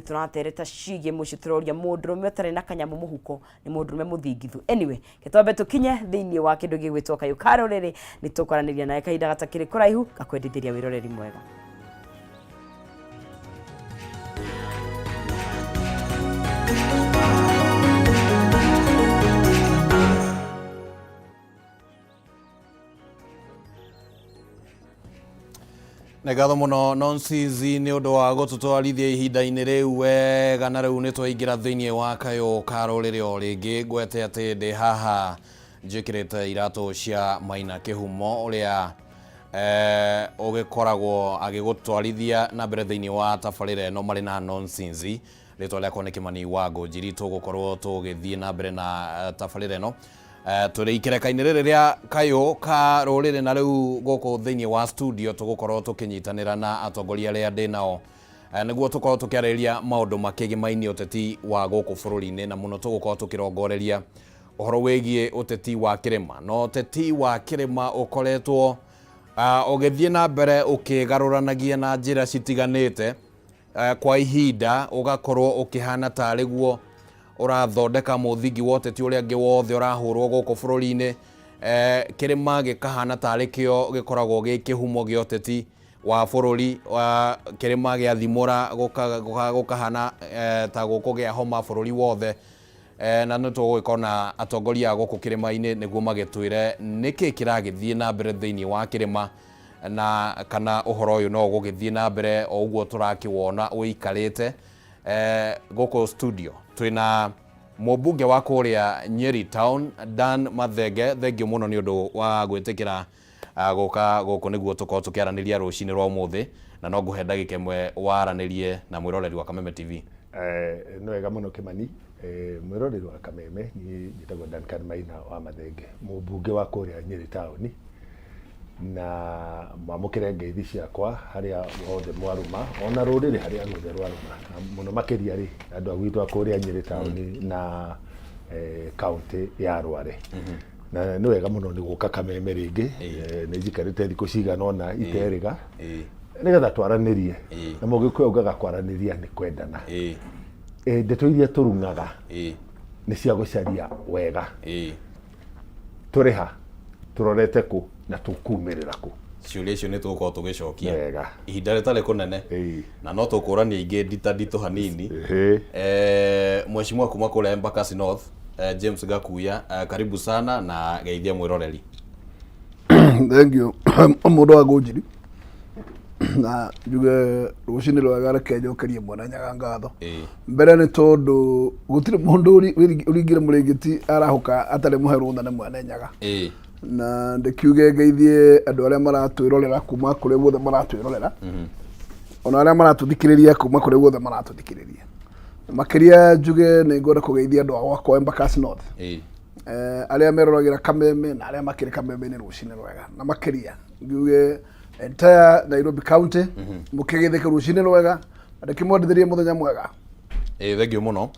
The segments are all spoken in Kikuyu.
Tũratereta ciĩgiĩ mũciĩ, tũroria mũndũrũme ũtarĩ na kanyamũ mũhuko nĩ mũndũrũme mũthingithu. Anyway, ke twambe tũkinye thĩinĩ wa kĩndũ gĩgwĩtwo kayũ ka rũrĩrĩ, nĩ tũkwaranĩria nawe kahinda gatakĩrĩ kũraihu. Gakwendithĩria wĩroreri mwega. Nĩ ngatho mũno Nonsizi nĩ ũndũ wa gũtũtwarithia ihinda-inĩ rĩu wega, na rĩu nĩ twaingĩra thĩinĩ wa kayũ ka rũrĩrĩ o rĩngĩ. Ngwete atĩ ndĩ haha njĩkĩrĩte iratũ cia Maina Kĩhumo ũrĩa eh, ũgĩkoragwo agĩgũtwarithia na mbere thĩinĩ wa tabarĩra ĩno marĩ na Nonsinzi. Rĩtwa rĩakwa nĩ Kĩmani wa Ngũnjiri. Tũgũkorwo tũgĩthiĩ na mbere na tabarĩra ĩno tũrĩ ikereka-inĩ rĩrĩ rĩa kayũ ka rũrĩrĩ, na rĩu gũkũ thĩinĩ wa studio tũgũkorwo tũkĩnyitanĩra na atongoria arĩa ndĩ nao nĩguo tũkorwo tũkĩarĩrĩria maũndũ makĩgĩmainie ũteti wa gũkũ bũrũri-inĩ, na mũno tũgũkorwo tũkĩrongoreria ũhoro wĩgiĩ ũteti wa kĩrĩma. Na ũteti wa kĩrĩma ũkoretwo ũgĩthiĩ na mbere ũkĩgarũranagia na njĩra citiganĩte kwa ihinda, ũgakorwo ũkĩhana tarĩ guo ũrathondeka mũthingi wa ũteti ũrĩa ũngĩ wothe ũrahũrwo gũkũ bũrũri-inĩ. Kĩrĩma gĩkahana tarĩ kĩo gĩkoragwo gĩ kĩhumo gĩa ũteti wa bũrũri. Kĩrĩma gĩathimũra gũkahana ta gũkũgĩa homa bũrũri wothe. Na nĩ tũgũgĩkorwo na atongoria a gũkũ kĩrĩma-inĩ nĩguo magĩtwĩre nĩkĩ kĩragĩthiĩ na mbere thĩinĩ wa kĩrĩma, na kana ũhoro ũyũ no ũgũgĩthiĩ na mbere o ũguo tũrakĩwona ũikarĩte. Gũkũ studio twĩna mũmbunge wa kũrĩa Nyeri Town, Dan Mathenge. Thengiũ mũno nĩ ũndũ wa gwĩtĩkĩra gũka gũkũ nĩguo tũkorwo tũkĩaranĩria rũcinĩ rwa ũmũthĩ, na no ngũhe ndagĩka ĩmwe waranĩrie na mwĩroreri wa Kameme TV. Nĩ wega mũno Kĩmani. Mwĩroreri wa Kameme, niĩ njĩtagwo Duncan Maina wa Mathenge, mũmbunge wa kũrĩa Nyeri taũni, na mwamũkĩre ngeithi ciakwa harĩa hothe mwarũma, ona rũrĩrĩ harĩa ruothe rwarũma, na mũno makĩria rĩ andũ a gwitũ a kũrĩa Nyeri taũni na kaũntĩ ya Rware. Na nĩ wega mũno nĩ gũka Kameme rĩngĩ. Nĩ njikarĩte thikũ cigana ũna iterĩga nĩgetha twaranĩrie, na mũgĩkũyũ augaga kwaranĩria nĩ kwendana. Ndeto iria tũrung'aga nĩ cia gũcaria wega. Tũrĩ ha, tũrorete kũ, na tũkumĩrĩra kũ? Ciũria icio nĩ tũgũkorwo tũgĩcokia Wega. Ihinda rĩtarĩ kũnene, na no tũkũrania ingĩ ndita nditũ hanini. Mheshimiwa kuma kũrĩa Embakasi North, James Gakuya, karibu sana na geithia mwĩroreri. Thank you, mũndũ wa Ngũnjiri, na njuge rũcinĩ rwega. Reke njokerie Mwene Nyaga ngatho mbere nĩ tondũ gũtirĩ mũndũ ũringire mũrĩngĩti arahũka atarĩ mũhe rũtha nĩ Mwene Nyaga. Na ndĩkiuge ngeithie andũ arĩa maratwĩrorera kuma kũrĩa guothe maratwĩrorera, ona arĩa maratũthikĩrĩria kuma kũrĩa guothe maratũthikĩrĩria. Makĩria njuge nĩ ngwenda kũgeithia andũ a gwakwa Embakasi North, arĩa meroragĩra Kameme na arĩa makĩrĩ Kameme-inĩ, rũcinĩ rwega. Na makĩria ngiuge entire Nairobi County, mũkĩgeithĩke, rũcinĩ rwega, na ndĩkĩmwendithĩrie mũthenya mwega. Ĩĩ, thengiũ mũno.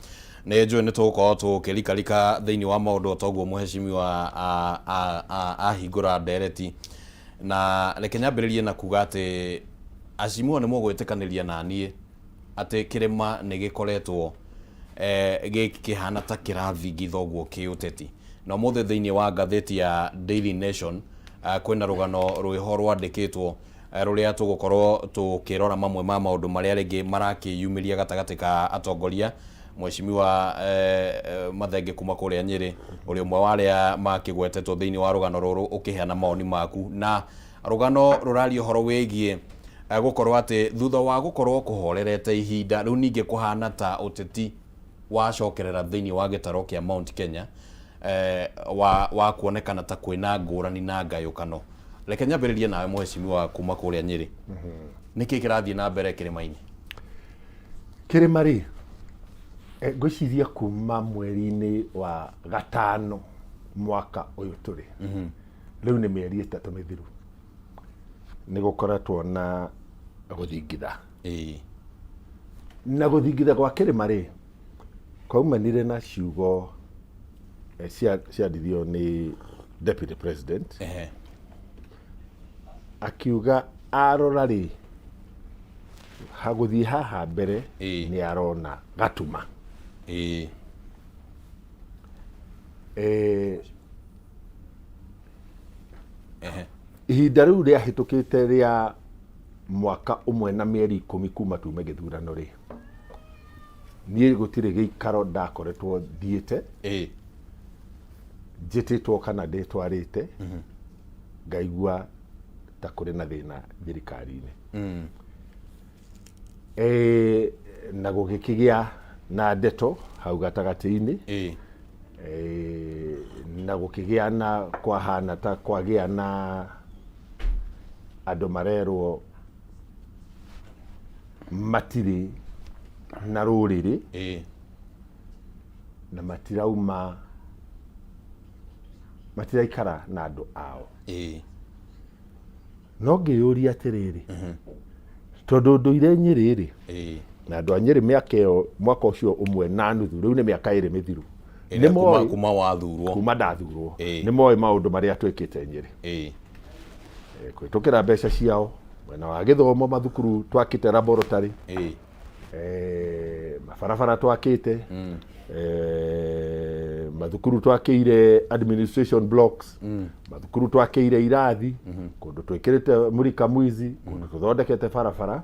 Nĩ njũĩ nĩ tũgũkorwo tũkĩrikarika thĩinĩ wa maũndũ o toguo mũhecimiwa ahingũra ndereti. Na reke nyambĩrĩrie na kuga atĩ acimiwa nĩ mũgwĩtĩkanĩria na niĩ atĩ kĩrĩma nĩ gĩkoretwo gĩkĩhana ta kĩrathingitha ũguo kĩũteti. Na ũmũthĩ thĩinĩ wa ngathĩti ya Daily Nation kwĩna rũgano rwĩho rwandĩkĩtwo rũrĩa tũgũkorwo tũkĩrora mamwe ma maũndũ marĩa rĩngĩ marakĩyumĩria gatagatĩ ka atongoria. Mheshimiwa Mathenge kuma kũrĩa Nyĩrĩ, ũrĩ ũmwe wa arĩa makĩgwetetwo thĩinĩ wa rũgano rũrũ ũkĩheana mawoni maku. Na rũgano rũraria ũhoro wĩgiĩ gũkorwo atĩ thutha wa gũkorwo kũhorerete ihinda rĩu, ningĩ kũhana ta ũteti wacokerera thĩinĩ wa gĩtaro kĩa Mount Kenya, wa kuonekana ta kwĩna ngũrani na ngayũkano. Reke nyambĩrĩrie nawe mheshimiwa kuma kũrĩa Nyĩrĩ, nĩkĩ kĩrathiĩ na mbere kĩrĩma-inĩ? Kĩrĩma rĩ, ngwĩciria kuma mweri-inĩ wa gatano mwaka ũyũ tũrĩ, rĩu nĩ mĩeri 3 mĩthiru, nĩ gũkoretwo na gũthingitha. Na gũthingitha gwa kĩrĩma rĩ, kwaumanire na ciugo ciaririo nĩ deputy president. Akiuga arora rĩ, Hagũthiĩ haha mbere nĩ arona gatuma. Ihinda rĩu rĩahĩtũkĩte rĩa mwaka ũmwe na mĩeri 10 kuma tume gĩthurano rĩ, niĩ gũtirĩ gĩikaro ndakoretwo thiĩte njĩtĩtwo kana ndĩtwarĩte ngaigua ta kũrĩ na thĩna thirikari-inĩ. Na gũgĩkĩgĩa na ndeto hau gatagatĩ-inĩ. Na gũkĩgĩa na kwahana ta kwagĩa na andũ marerwo matirĩ na rũrĩrĩ na matirauma matiraikara na andũ ao. No ngĩyũria atĩrĩrĩ, tondũ ndũire Nyĩrĩ rĩ, na andũ a Nyĩrĩ mĩaka ĩyo mwaka ũcio ũmwe na nuthu, rĩu nĩ mĩaka 2 mĩthiru, Ĩrĩa nĩ moĩ kuma wathurwo. Kuma ndathurwo, nĩ moĩ maũndũ marĩa twĩkĩte Nyĩrĩ. Kũhĩtũkĩra mbeca ciao mwena wa gĩthomo, mathukuru twakĩte laboratory, mabarabara twakĩte, mathukuru twakĩire administration blocks, mathukuru twakĩire irathi, kũndũ twĩkĩrĩte mulika mwizi, kũndũ tũthondekete barabara,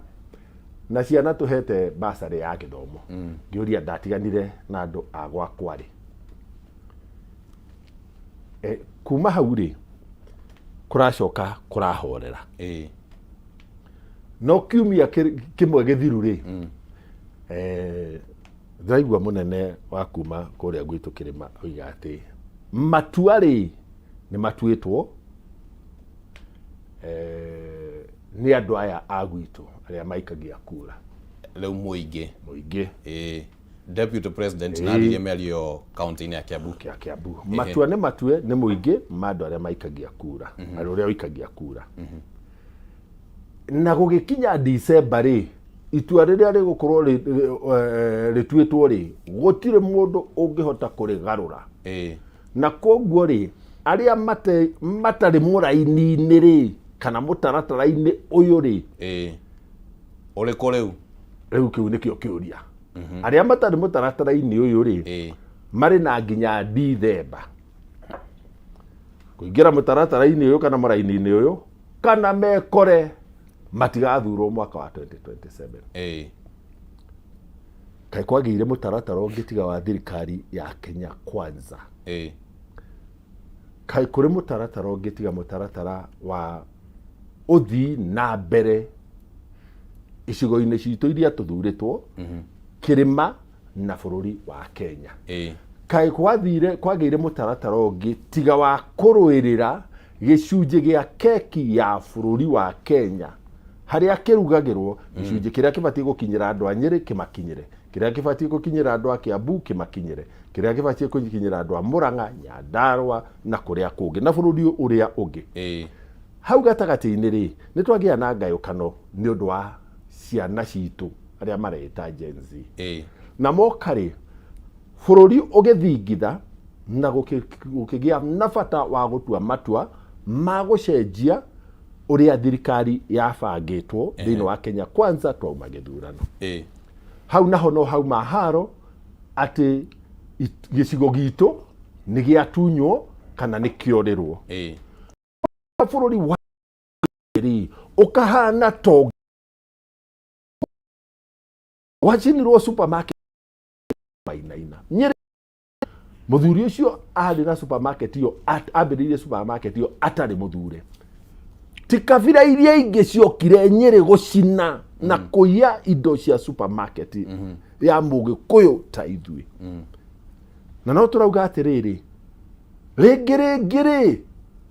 na ciana tũhete basarĩ ya gĩthomo. Ngĩũria ndatiganire na andũ a gwakwa rĩ? Kuma hau rĩ, kũracoka kũrahorera. No kiumia kĩmwe gĩthiru rĩ, ndĩraigua mũnene wa kuma kũrĩa gwitũ kĩrĩma oiga atĩ matua rĩ nĩ matuĩtwo nĩ andũ aya a gwitũ arĩa maikagia kura. Rĩu mũingĩ. Mũingĩ. Deputy President na aririe mĩario ĩyo kaunti-inĩ ya Kiambu. Ya Kiambu. Matua nĩ matue nĩ mũingĩ ma andũ arĩa maikagia kura, arĩa ũrĩa ũikagia kura. Na gũgĩkinya December rĩ, itua rĩrĩa rĩgũkorwo rĩtuĩtwo rĩ, gũtirĩ mũndũ ũngĩhota kũrĩgarũra. Na koguo rĩ, arĩa matarĩ mũraini-inĩ rĩ, kana mũtaratara-inĩ ũyũ rĩ, Ũrĩkũ rĩu? Rĩu kĩu nĩkĩo kĩũria. Arĩa matarĩ mũtaratara-inĩ ũyũ rĩ, marĩ na nginya Dithemba kũingĩra mũtaratara-inĩ ũyũ kana mũraini-inĩ ũyũ, kana mekore matigathurwo mwaka wa 2027. Kaĩ kwagĩire mũtaratara ũngĩ tiga wa thirikari ya Kenya Kwanza? Kaĩ kũrĩ mũtaratara ũngĩ tiga mũtaratara wa ũthii na mbere icigo-inĩ citũ iria tũthurĩtwo, kĩrĩma na bũrũri wa Kenya? Kaĩ kwagĩire mũtaratara ũngĩ tiga wa kũrũĩrĩra gĩcunjĩ gĩa keki ya bũrũri wa Kenya harĩa kĩrugagĩrwo, gĩcunjĩ kĩrĩa kĩbatiĩ gũkinyĩra andũ a Nyĩrĩ kĩmakinyĩre, kĩrĩa kĩbatiĩ gũkinyĩra andũ a Kiambu kĩmakinyĩre, kĩrĩa kĩbatiĩ gũkinyĩra andũ a Murang'a, Nyandarua na kũrĩa kũngĩ na bũrũri ũrĩa ũngĩ? Hau gatagatĩ-inĩ rĩ, nĩ twagĩa na ngayũkano nĩ ũndũ wa ciana citũ arĩa mareĩta Gen Z. Na moka rĩ, bũrũri ũgĩthingitha na gũkĩgĩa na bata wa gũtua matua ma gũcenjia ũrĩa thirikari yabangĩtwo thĩinĩ wa Kenya Kwanza twauma gĩthurano. Hau naho no hauma haro atĩ gĩcigo gitũ nĩ gĩatunywo kana nĩ kĩorĩrwo. Bũrũri wa rĩ ũkahana to wacinirwo supermarket mainaina Nyĩrĩ. Mũthuri ũcio arĩ na supermarket ĩyo, ambĩrĩirie supermarket ĩyo atarĩ mũthure. Ti kabira iria ingĩ ciokire Nyĩrĩ gũcina na kũiya indo cia supermarket ya mũgĩkũyũ ta ithuĩ. Na no tũrauga atĩrĩrĩ, rĩngĩ rĩngĩ rĩ,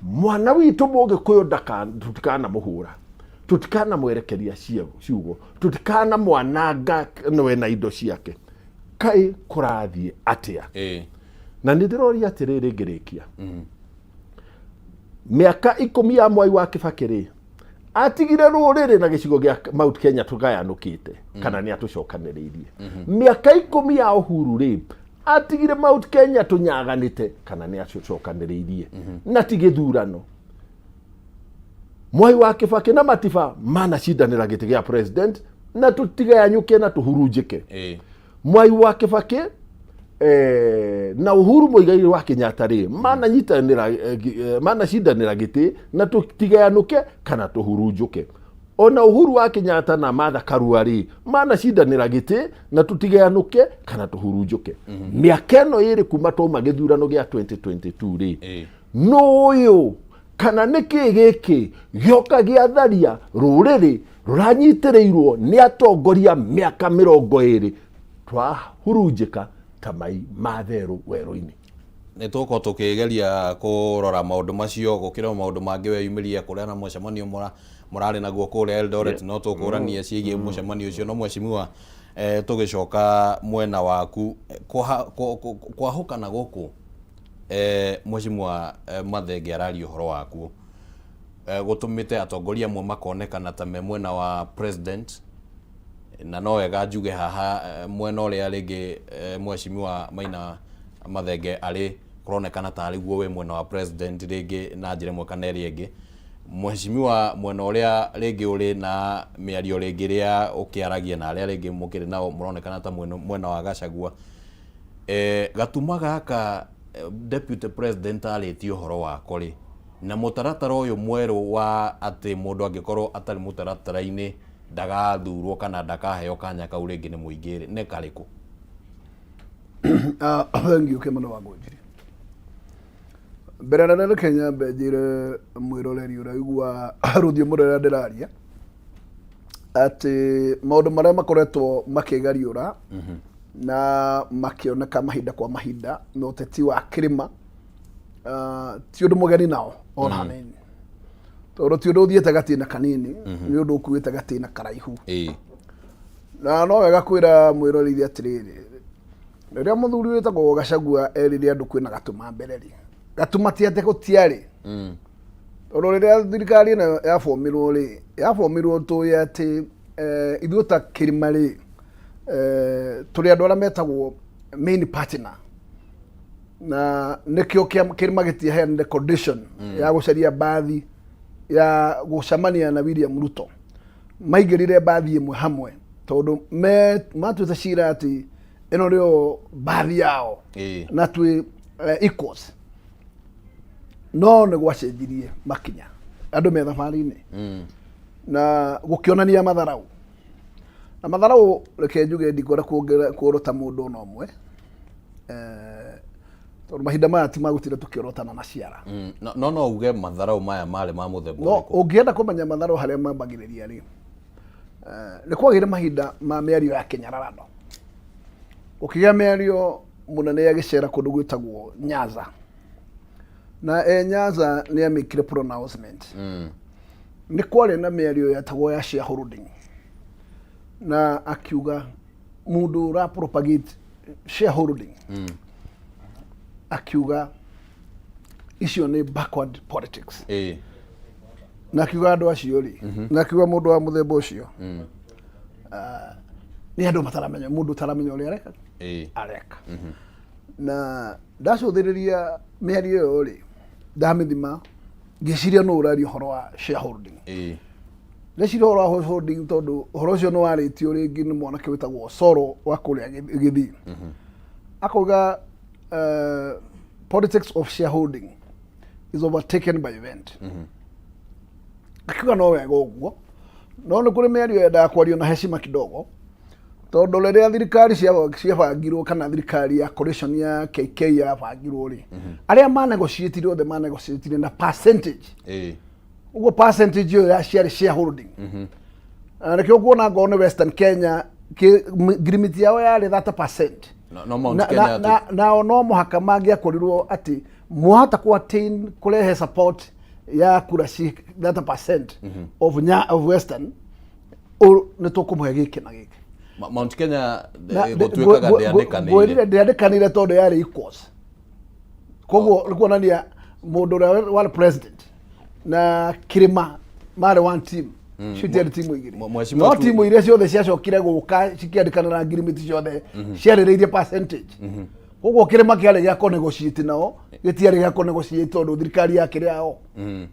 mwana witũ mũgĩkũyũ tũtikanamũhũra, tũtikanamwerekeria ciugo, tũtikanamwananga we na indo ciake. Kaĩ kũrathiĩ atĩa? Na nĩ ndĩroria atĩrĩrĩ ngĩrĩkia, mĩaka 10 ya Mwai wa Kĩbakĩ rĩ, atigire rũrĩrĩ na gĩcigo gĩa Mount Kenya tũgayanũkĩte kana nĩ atũcokanĩrĩirie? Mĩaka 10 ya Uhuru rĩ, atigire Mount Kenya tũnyaganĩte kana nĩ atũcokanĩrĩirie? Na ti gĩthurano, Mwai wa Kĩbakĩ na Matiba manacindanĩra gĩtĩ gĩa president. Na tũtigayanyũke na tũhurunjĩke. Mwai wa Kĩbakĩ na Uhuru Muigai wa Kenyatta rĩ, mananyitanĩra manacindanĩra gĩtĩ na tũtigayanũke kana tũhurunjũke. Ona Uhuru wa Kenyatta na Martha Karua rĩ, manacindanĩra gĩtĩ na tũtigayanũke kana tũhurunjũke. Mĩaka ĩno ĩrĩ kuma twauma gĩthurano gĩa 2022 rĩ, nũyũ kana nĩ kĩĩ gĩkĩ gĩoka gĩatharia rũrĩrĩ rũranyitĩrĩirwo nĩ atongoria mĩaka 20, twahurunjĩka ta mai ma therũ werũ-inĩ? Nĩ tũgũkorwo tũkĩgeria kũrora maũndũ macio, gũkĩra o maũndũ mangĩ weyumĩria kũrĩa na mũcemanio mũrarĩ naguo kũrĩa Eldoret, no tũkũranie ciĩgiĩ mũcemanio ũcio. No mheshimiwa, tũgĩcoka mwena waku, kwahũkana gũkũ mheshimiwa Mathenge araria ũhoro wakuo, gũtũmĩte atongoria amwe makonekana ta me mwena wa president, na no wega njuge haha mwena ũrĩa rĩngĩ mheshimiwa Maina Mathenge arĩ kũronekana tarĩ guo wĩ mwena wa president rĩngĩ na njĩra ĩmwe kana ĩrĩa ĩngĩ. Mheshimiwa, mwena ũrĩa rĩngĩ ũrĩ na mĩario rĩngĩ ĩrĩa ũkĩaragia na arĩa rĩngĩ mũkĩrĩ nao mũronekana ta mwena wa Gachagua. Gatuma gaka deputy president arĩtie ũhoro wako rĩ, na mũtaratara ũyũ mwerũ wa atĩ mũndũ angĩkorwo atarĩ mũtaratara-inĩ ndagathurwo kana ndakaheo kanya kau rĩngĩ nĩ mũingĩ rĩ, nĩ karĩkũ? Ah, thank you, Kĩmani wa Ngũnjiri. Mbere nene reke nyambe njĩre mwĩroreri ũrĩa ũigua rũthiomi rũrĩa ndĩraria atĩ maũndũ marĩa makoretwo makĩgariũra na makĩoneka mahinda kwa mahinda na ũteti wa kĩrĩma, ti ũndũ mũgeni nao ona hanini, tondũ ti ũndũ ũthiĩte gatĩna kanini, nĩ ũndũ ũkuĩte gatĩna karaihu. Na no wega kwĩra mwĩroreri atĩrĩrĩ, rĩrĩa mũthuri wĩtagwo Gachagua erire andũ kwĩna gatuma mbere rĩ, gatuma ti atĩ gũtiarĩ, tondũ rĩrĩa thirikari ĩno yabomirwo rĩ, yabomirwo tũĩ atĩ ithuĩ ta kĩrĩma rĩ, tũrĩ andũ arĩa metagwo main partner, na nĩkĩo kĩrĩma gĩtiaheanire condition ya gũcaria mbathi ya gũcemania na William Ruto. Maingĩrire mbathi ĩmwe hamwe tondũ matuĩte cira atĩ ĩno nĩyo mbathi yao na twĩ equals. No nĩ gwacenjirie makinya andũ me thabarĩ-inĩ na gũkĩonania matharau na matharau. Reke njuge ndikwenda kuorota mũndũ ona ũmwe, tondũ mahinda maya ti magũtinda tũkĩorotana na ciara. No uge matharau maya marĩ ma mũthemba No ũrĩkũ? Ũngĩenda kũmenya matharau harĩa mambagĩrĩria rĩ, nĩ kwagĩire mahinda ma mĩario ya kĩnyararano, gũkĩgĩa mĩario mũnene agĩcera kũndũ gwĩtagwo Nyanza, na e Nyanza nĩ amĩkire pronouncement. Nĩ kwarĩ na mĩario yetagwo ya shareholding, na akiuga mũndũ ũra propagate shareholding, akiuga icio nĩ backward politics, na akiuga andũ acio rĩ, na akiuga mũndũ wa mũthemba ũcio, nĩ andũ mataramenya, mũndũ ũtaramenya ũrĩa areka areka. Na ndacũthĩrĩria mĩario ĩyo rĩ, ndamĩthima ngĩciria nũ ũraria ũhoro wa shareholding. Ndeciria ũhoro wa shareholding tondũ ũhoro ũcio nĩ warĩtio rĩngĩ nĩ mwanake wĩtagwo Soro wa kũrĩa Gĩthii, akauga politics of shareholding is overtaken by event. Akiuga no wega ũguo, no nĩ kũrĩ mĩario yendaga kwario na heshima kidogo, tondũ rĩrĩa thirikari ciabangirwo kana thirikari ya coalition ya KK yabangirwo rĩ, arĩa manegotiatire othe manegotiatire na percentage. Ũguo percentage ĩyo ya ciarĩ shareholding. Na nĩkĩo kuona ngorwo nĩ Western Kenya ngirimiti yao yarĩ 30%. No Mount Na, Kenya nao no mũhaka mangĩakorirwo atĩ mwahota ku attain kũrehe support ya kura ci 30% of Western, nĩ tũkũmũhe gĩkĩ na gĩkĩ. Mount Kenya gũtuĩkaga ndĩandĩkanĩire. Ngwĩrire ndĩandĩkanĩire tondũ yarĩ equals, koguo nĩ kuonania mũndũ ũrĩa warĩ president na kĩrĩma marĩ one team, cio itiarĩ timu igĩrĩ. Mheshimiwa No timu iria ciothe ciacokire gũka cikĩandĩkana na ngirimiti ciothe ciarĩrĩirie percentage, koguo kĩrĩma kĩarĩ gĩa kũ negotiate nao, gĩtiarĩ gĩa kũ negotiate tondũ thirikari yakĩrĩ yao.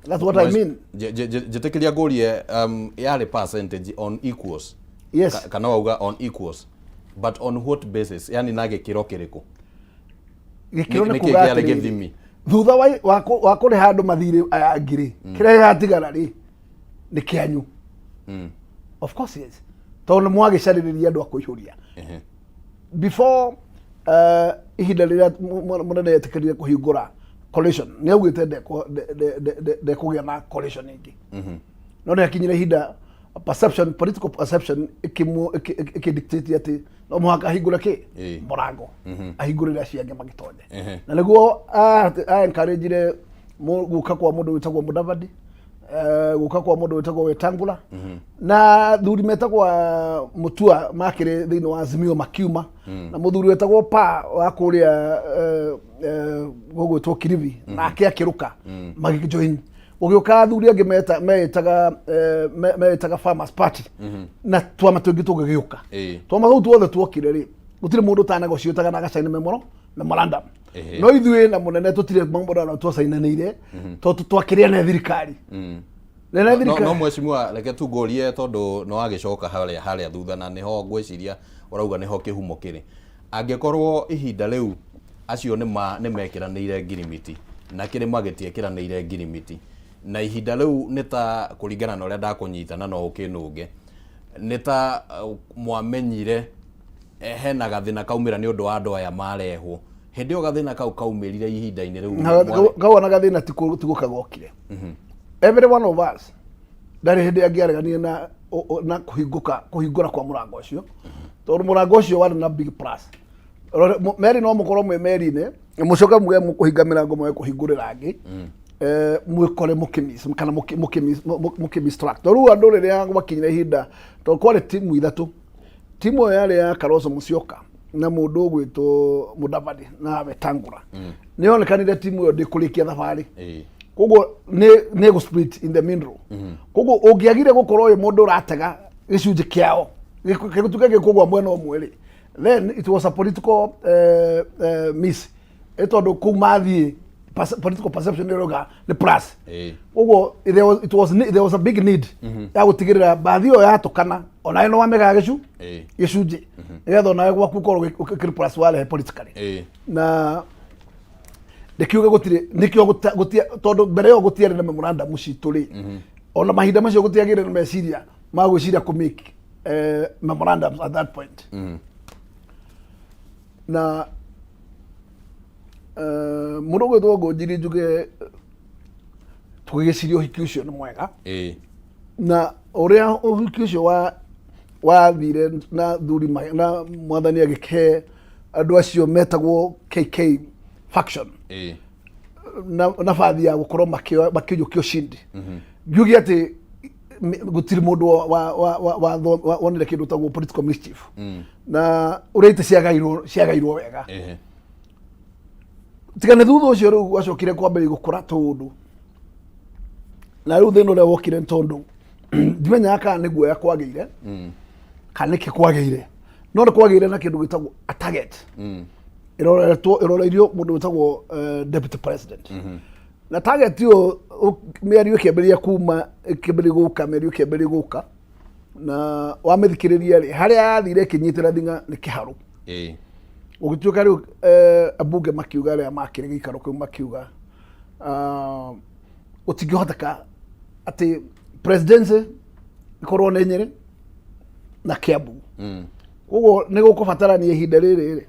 That's what I mean. Njĩtĩkĩria ngũrie, yarĩ percentage on equals? Yes. Kana wauga on equals, but on what basis? Yani na gĩkĩro kĩrĩkũ? Gĩkĩro Nĩ nĩ kĩĩ kuga kĩarĩ atĩrĩrĩ, gĩthimi? Thutha wa kũrĩha andũ mathirĩ aya angĩ rĩ, kĩrĩa gĩgatigara rĩ nĩ kĩanyu. Of course yes, tondũ nĩ mwagĩcarĩrĩria andũ a kũihũria. Before ihinda rĩrĩa mũnene etĩkĩrire kũhingũra coalition, nĩ augĩte ndekũgĩa na coalition ĩngĩ, no nĩ akinyire ihinda perception, political perception ĩkĩ dictate atĩ no mũhaka ahingũre kĩ mũrango, ahingũrĩre acio angĩ magĩtonye. Na nĩguo a encourage guka kwa mũndũ wĩtagwo Mudavadi, guka kwa mũndũ wĩtagwo Wetangula, na thuri metagwo Mutua makĩrĩ thĩinĩ wa Azimio makiuma, na mũthuri wetagwo Pa wa kũrĩa gũgwĩtwo Kiribi nake akĩrũka magĩjoin. Gũgĩũka athuri angĩ meĩtaga Farmers Party na twama tũngĩ tũgĩgĩũka. Twama tũu tuothe tuokire rĩ, gũtirĩ mũndũ ũtanegotiataga na agacaina memorandum. No ithuĩ na mũnene tũtirĩ memorandum twacainanĩire, tondũ twakĩrĩa na thirikari nene. Thirikari. No mheshimiwa, reke tu ngũrie, tondũ nĩ wagĩcoka harĩa thutha, na nĩho ngwĩciria ũrauga nĩho kĩhumo kĩrĩ. Angĩkorwo ihinda rĩu acio nĩ mekĩranĩire ngirimiti na kĩrĩma gĩtiekĩranĩire ngirimiti, na ihinda rĩu nĩ ta kũringana na ũrĩa ndakũnyita na no ũkĩnũnge, nĩ ta mwamenyire hena gathĩna kaumĩra nĩ ũndũ wa andũ aya marehwo. Hĩndĩ ĩyo gathĩna kau kaumĩrire ihinda-inĩ rĩu Kau ona gathĩna ti gũka gokire. Every one of us ndarĩ hĩndĩ angĩareganire na kũhingũka, kũhingũra kwa mũrango ũcio, tondũ mũrango ũcio warĩ na big plus. Meri no mũkorwo mwĩ meri-inĩ, mũcoke muge mũkũhinga mĩrango mwage kũhingũrĩra angĩ, mwĩkore mũkĩmiss kana mũkĩmiss track. Tondũ rĩu andũ rĩrĩa gwakinyire ihinda, tondũ kwarĩ timu ithatũ, timu ĩyo yarĩ ya Kalonzo Musyoka na mũndũ ũgwĩtwo Mudavadi na Wetangula, nĩ yonekanire timu ĩyo ndĩkũrĩkia thabarĩ. Koguo nĩ gũ split in the middle. Koguo ũngĩagire gũkorwo wĩ mũndũ ũratega gĩcunjĩ kĩao gĩtuĩke gĩkũgwa mwena ũmwe rĩ, then it was a political miss, ĩ tondũ kũu mathiĩ political perception nĩ ĩrauga nĩ plus. Koguo there was a big need ya gũtigĩrĩra bathi ĩyo yatũkana onawe nĩ wamĩgaga gĩcunjĩ, nĩgetha onawe gwaku ũkorwo ũkĩrĩ plus warehe politically. Na ndĩkiuge gũtirĩ nĩkĩo tondũ mbere ĩyo gũtiarĩ na memorandum citũ rĩ, ona mahinda macio gũtiagĩrĩ na meciria ma gwĩciria kũ make memorandums at that point. Na mũndũ ũgwĩtwo Ngũnjiri, njuge tũgĩgĩciria ũhiki ũcio nĩ mwega. Na ũrĩa ũhiki ũcio wa wathire na thuri na mwathani agĩkĩhe andũ acio metagwo KK faction na nabathi ya gũkorwo makĩiyũkia ushindi, ngiuge atĩ gũtirĩ mũndũ wonire kĩndũ tagwo political mischief na ũrĩa itĩ ciagairwo wega. Tiga nĩ thutha ũcio rĩu gwacokire kwambĩrĩria gũkũra tũũndũ, na rĩu thĩna ũrĩa wokire nĩ tondũ ndimenyaga kana nĩ guoya kwagĩire kana nĩkĩ kwagĩire, no nĩ kwagĩire na kĩndũ gĩtagwo a target ĩroreirio mũndũ wĩtagwo deputy president. Na target ĩyo mĩario ĩkĩambĩrĩria kuma, ĩkĩambĩrĩria gũka, mĩario ĩkĩambĩrĩria gũka, na wamĩthikĩrĩria rĩ, harĩa yathire ĩkĩnyitĩra thing'a nĩ kĩharũ. Gũgĩtuĩka rĩu ambunge makiuga, arĩa makĩrĩ gĩikaro kĩu makiuga, gũtingĩhoteka atĩ presidency ĩkorwo nĩ Nyĩrĩ na Kiambu. Koguo nĩ gũkũbatarania ihinda rĩrĩ rĩ,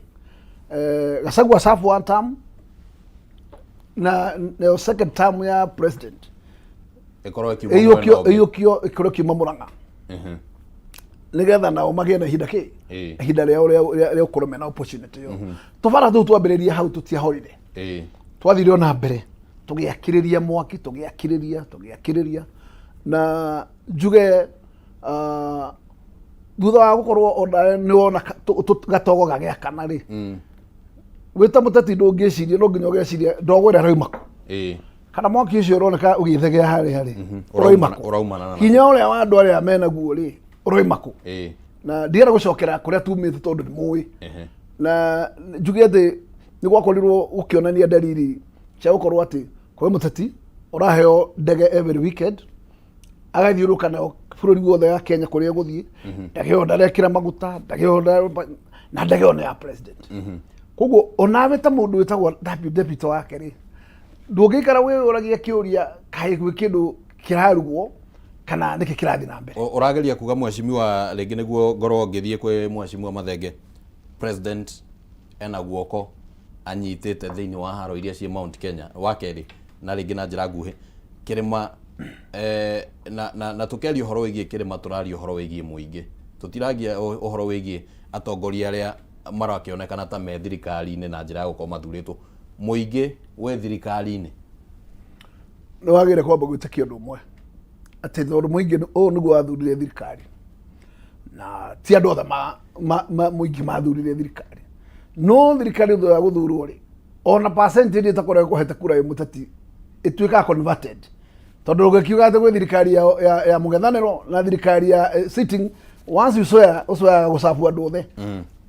Gachagua serve one term na nayo second term ya president ĩkorwo ĩkiuma mwena ĩiyũkio ũngĩ. Ĩiyũkio ĩkorwo ĩkiuma Mũrang'a, nĩgetha nao magĩe na ihinda kĩ ihinda rĩao rĩa gũkorwo mena opportunity ĩyo. Tũbara tũu twambĩrĩria hau tũtiahorire. Twathire ona mbere tũgĩakĩrĩria mwaki, tũgĩakĩrĩria, tũgĩakĩrĩria, na njuge thutha wa gũkorwo ona nĩ wona gatogo gagĩakana rĩ, wĩ ta mũteti ndũngĩciria, no nginya ũgeciria ndogo ĩrĩa ĩrauma kũ, kana mwaki ũcio ũroneka ũgĩthegea harĩa rĩ, ũroima kũ? Ũraumana na Hinya ũrĩa wa andũ arĩa menaguo rĩ, ũroima kũ? Na ndienda gũcokera kũrĩa tumĩte tondũ nĩ mũĩ. Na njuge atĩ nĩ gwakorirwo gũkĩonania dalili cia gũkorwo atĩ kwĩ mũteti ũraheo ndege every weekend agathiũrũrũka nayo Bũrũri wothe wa Kenya kũrĩa ũgũthiĩ, ndege ĩyo ndarekĩra maguta, ndege ĩyo na ndege ĩyo nĩ ya president. Koguo onawe ta mũndũ wĩtagwo deputy wake rĩ, ndũngĩikara wĩyũragia kĩũria kaĩ gwĩ kĩndũ kĩrarugwo kana nĩkĩ kĩrathiĩ na mbere. Ũrageria kuga, mheshimiwa, rĩngĩ nĩguo ngorwo ngĩthiĩ kwĩ Mheshimiwa Mathenge, president ena guoko anyitĩte thĩinĩ wa haro iria ciĩ Mount Kenya wa kerĩ, na rĩngĩ na njĩra nguhĩ kĩrĩma na tũkĩaria ũhoro wĩgiĩ kĩrĩma, tũraria ũhoro wĩgiĩ mũingĩ, tũtiragia ũhoro wĩgiĩ atongoria arĩa marakĩonekana ta me thirikari-inĩ na njĩra ya gũkorwo mathurĩtwo. Mũingĩ wĩ thirikari-inĩ. Nĩ wagĩrĩire kwamba gwĩtĩkia ũndũ ũmwe, atĩ tondũ mũingĩ ũyũ nĩguo wathurire thirikari, na ti andũ othe mũingĩ mathurire thirikari, no thirikari thutha wa gũthurwo rĩ, ona percentage ĩtakoragwo ĩkũhete kura ĩ mũteti ĩtuĩkaga converted, tondũ ũngĩkiuga atĩ gwĩ thirikari ya mũng'ethanĩro na thirikari ya sitting, once you swear, ũswearaga gũcabu andũ othe.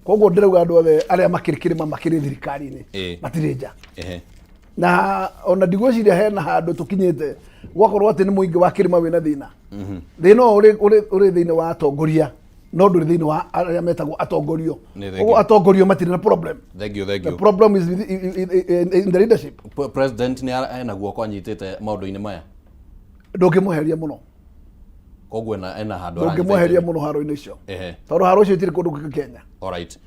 Koguo ndĩrauga andũ othe arĩa makĩrĩ kĩrĩma makĩrĩ thirikari-inĩ matirĩ nja. Na ona ndigwĩciria hena handũ tũkinyĩte gwakorwo atĩ nĩ mũingĩ wa kĩrĩma wĩna thĩna. Thĩna ũyũ ũrĩ thĩinĩ wa atongoria, no ndũrĩ thĩinĩ wa arĩa metagwo atongorio. Nĩ thank Koguo you. atongorio matirĩ na problem. Thank you, thank The you. problem is in the leadership. President nĩ ena guoko anyitĩte maũndũ-inĩ maya? Ndũngĩmweheria mũno. Koguo ena handũ Ndũngĩmweheria aranyitĩte. mũno haro-inĩ icio, tondũ haro icio itirĩ kũndũ kũngĩ Kenya. Alright.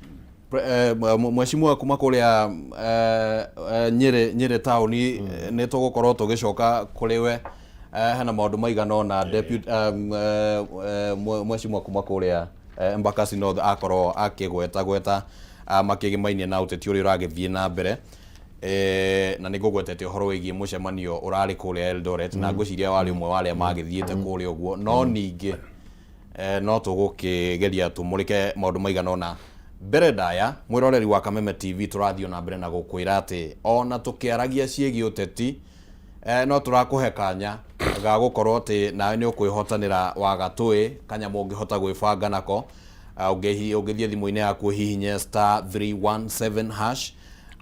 Mheshimiwa kuma kũrĩa Nyĩrĩ taũni, nĩ tũgũkorwo tũgĩcoka kũrĩ we. Hena maũndũ maigana ũna deputy mheshimiwa kuma kũrĩa Embakasi North akorwo akĩgweta gweta makĩgĩmainie na ũteti ũrĩa ũragĩthiĩ na mbere. Na nĩ ngũgwetete ũhoro wĩgiĩ mũcemanio ũrarĩ kũrĩa Eldoret, na ngwĩciria warĩ ũmwe wa arĩa magĩthiĩte kũrĩa ũguo, no ningĩ no tũgũkĩgeria tũmũrĩke maũndũ maigana ũna. Mbere ndaya, mwĩroreri wa Kameme TV, tũrathiĩ na mbere na gũkwĩra atĩ ona tũkĩaragia ciĩgiĩ ũteti, no tũrakũhe kanya ga gũkorwo atĩ nawe nĩ ũkwĩhotanĩra wagatũĩ kanyamũ ũngĩhota gwĩbanga nako. Ũngĩthiĩ thimũ-inĩ yaku ũhihinye *317#,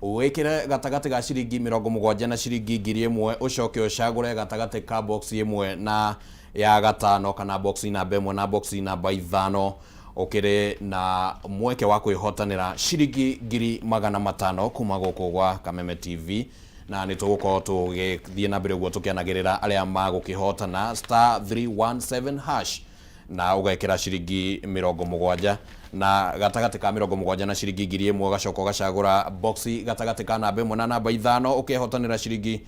wĩkĩre gatagatĩ ga ciringi 70 na ciringi 1000, ũcoke ũcagũre gatagatĩ ka box 1 na ya 5 kana box namba 1 na box namba 5, ũkĩrĩ na mweke wa kwĩhotanĩra ciringi 500,000 kuma gũkũ gwa Kameme TV. Na nĩ tũgũkorwo tũgĩthiĩ na mbere ũguo tũkĩanagĩrĩra arĩa magũkĩhotana. *317# na ũgekĩra ciringi 70, na gatagatĩ ka 70 na ciringi 1000, ũgacoka ũgacagũra boxi gatagatĩ ka namba 1 na namba 5, ũkehotanĩra ciringi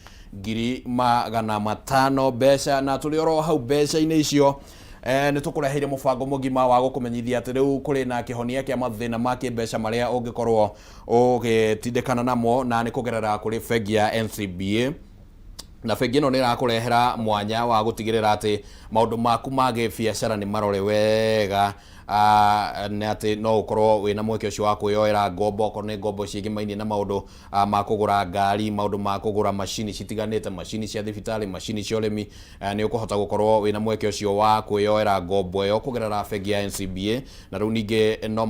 500,000 mbeca. Na tũrĩ oro hau mbeca-inĩ icio, nĩ tũkũreheire mũbango mũgima wa gũkũmenyithia atĩ rĩu kũrĩ na kĩhonia kĩa mathĩna ma kĩmbeca marĩa ũngĩkorwo ũgĩtindĩkana namo, na nĩ kũgerera kũrĩ bengi ya NCBA. Na bengi ĩno nĩ ĩrakũrehera mwanya wa gũtigĩrĩra atĩ maũndũ maku ma gĩbiacara nĩ marore wega, nĩ atĩ no ũkorwo wĩna mweke ũcio wa kwĩyoera ngombo, okorwo nĩ ngombo ciĩgĩmainie na maũndũ ma kũgũra ngari, maũndũ ma kũgũra macini citiganĩte, macini cia thibitarĩ, macini cia ũrĩmi. Nĩ ũkũhota gũkorwo wĩna mweke ũcio wa kwĩyoera ngombo ĩyo kũgerera bengi ya NCBA. Na rĩu ningĩ no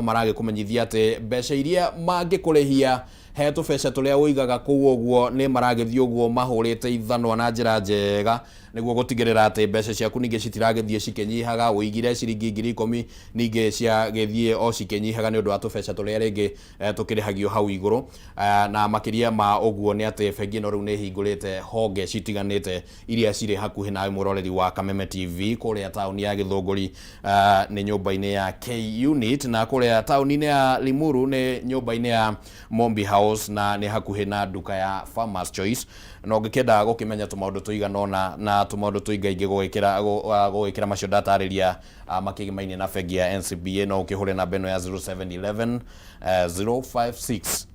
maragĩkũmenyithia atĩ mbeca iria mangĩkũrĩhia he tũbeca tũrĩa ũigaga kũu ũguo, nĩ maragĩthiĩ ũguo mahũrĩte ithanwa na njĩra njega nĩguo gũtigĩrĩra atĩ mbeca ciaku ningĩ citiragĩthiĩ cikĩnyihaga. Ũigire ciringi 10,000, ningĩ ciagĩthiĩ o cikĩnyihaga nĩ ũndũ wa tũbeca tũrĩa rĩngĩ tũkĩrĩhagio hau igũrũ. Na makĩria ma ũguo nĩ atĩ bengi ĩno rĩu nĩ ĩhingũrĩte honge citiganĩte iria cirĩ hakuhĩ nawe, mwĩroreri wa Kameme TV. Kũrĩa taũni ya Gĩthũngũri nĩ nyũmba-inĩ ya K Unit, na kũrĩa taũni-inĩ ya Limuru nĩ nyũmba-inĩ ya Mombi House, na nĩ hakuhĩ na nduka ya Farmers Choice. Na ũngĩkĩenda gũkĩmenya tũmaũndũ tũigana ũna na tũmaũndũ tũingaingĩ gũgĩkĩra macio ndatarĩria makĩgĩmainie na bengi ya NCBA, no ũkĩhũre namba ĩno ya 0711 056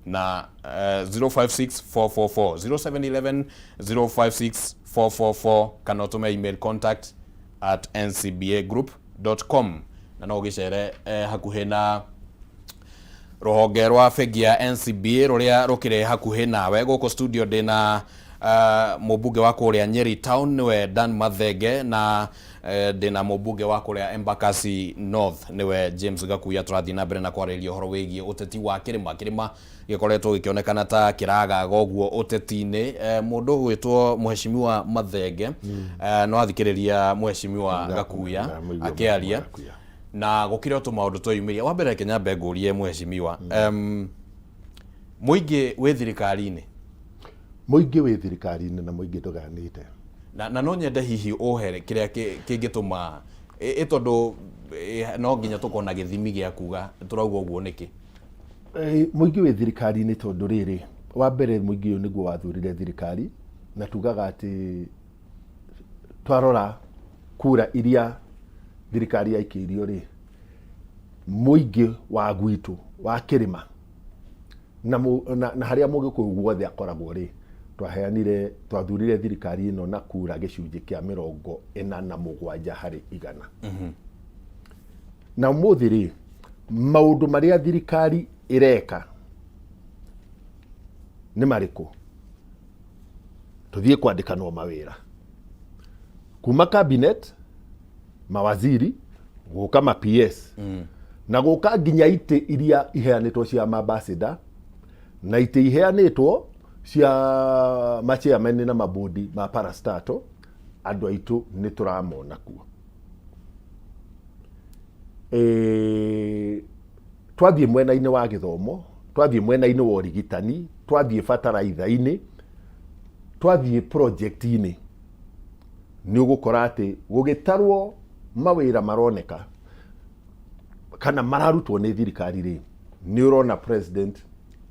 na 056 444, 0711 056 444, kana ũtũme email contact@ncbagroup.com. Na no ũgĩcere hakuhĩ na rũhonge rwa bengi ya NCBA rũrĩa rũkĩrĩ hakuhĩ nawe. Gũkũ studio ndĩna Mũmbunge wa kũrĩa Nyeri Town nĩwe Dan Mathenge na ndĩna mũmbunge wa kũrĩa Embakasi North nĩwe James Gakuya. Tũrathiĩ na mbere na kwarĩrĩria ũhoro wĩgiĩ ũteti wa kĩrĩma. Kĩrĩma gĩkoretwo gĩkĩonekana ta kĩragaga ũguo ũteti-inĩ. Mũndũ ũgwĩtwo Mheshimiwa Mathenge, no athikĩrĩria Mheshimiwa Gakuya Ndamũigua. akĩaria. Gakuya. Na gũkĩrĩ o tũmaũndũ tweyumĩria. Wa mbere, reke nyambe ngũrie Mheshimiwa, mũingĩ wĩ thirikari-inĩ? Mũingĩ wĩ thirikari-inĩ na mũingĩ ndũganĩte. Na no nyende hihi ũhe kĩrĩa kĩngĩtũma ĩ tondũ no nginya tũkorwo na gĩthimi gĩa kuga tũrauga ũguo nĩkĩ. Mũingĩ wĩ thirikari-inĩ tondũ rĩrĩ, wa mbere, mũingĩ ũyũ nĩguo wathurire thirikari, na tugaga atĩ twarora kura iria thirikari yaikĩirio rĩ, mũingĩ wa gwitũ wa kĩrĩma na harĩa Mũgĩkũyũ guothe akoragwo rĩ, twaheanire, twathurire thirikari ĩno na kura gĩcunjĩ kĩa 47%. Na ũmũthĩ rĩ, maũndũ marĩa thirikari ĩreka nĩ marĩkũ? Tũthiĩ kwandĩkanwo mawĩra kuma cabinet, mawaziri, gũka ma PS, na gũka nginya itĩ iria iheanĩtwo cia mambassador na itĩ iheanĩtwo cia machairman na mabodi ma parastato, andũ aitũ nĩ tũramona kuo. Twathiĩ mwena-inĩ wa gĩthomo, twathiĩ mwena-inĩ wa ũrigitani, twathiĩ bataraitha-inĩ, twathiĩ project-inĩ, nĩ ũgũkora atĩ gũgĩtarwo mawĩra maroneka kana mararutwo nĩ thirikari rĩ, nĩ ũrona president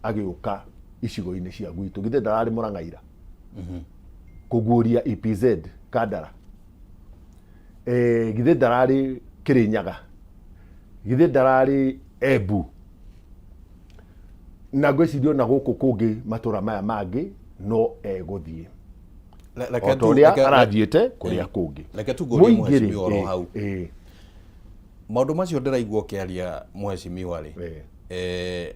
agĩũka icigo-inĩ cia gwitũ. Githĩ ndararĩ Mũrang'aira kũguũria EPZ Kandara? Githĩ ndararĩ Kĩrĩnyaga? Githĩ ndararĩ Embu? Na ngwĩciria ona gũkũ kũngĩ matũra maya mangĩ no egũthiĩ Reke o ta ũrĩa arathiĩte kũrĩa kũngĩ. Reke tu ngũrie. Mũingĩ rĩ, Mheshimiwa, oro hau. Maũndũ macio ndĩraigua ũkĩaria, Mheshimiwa rĩ,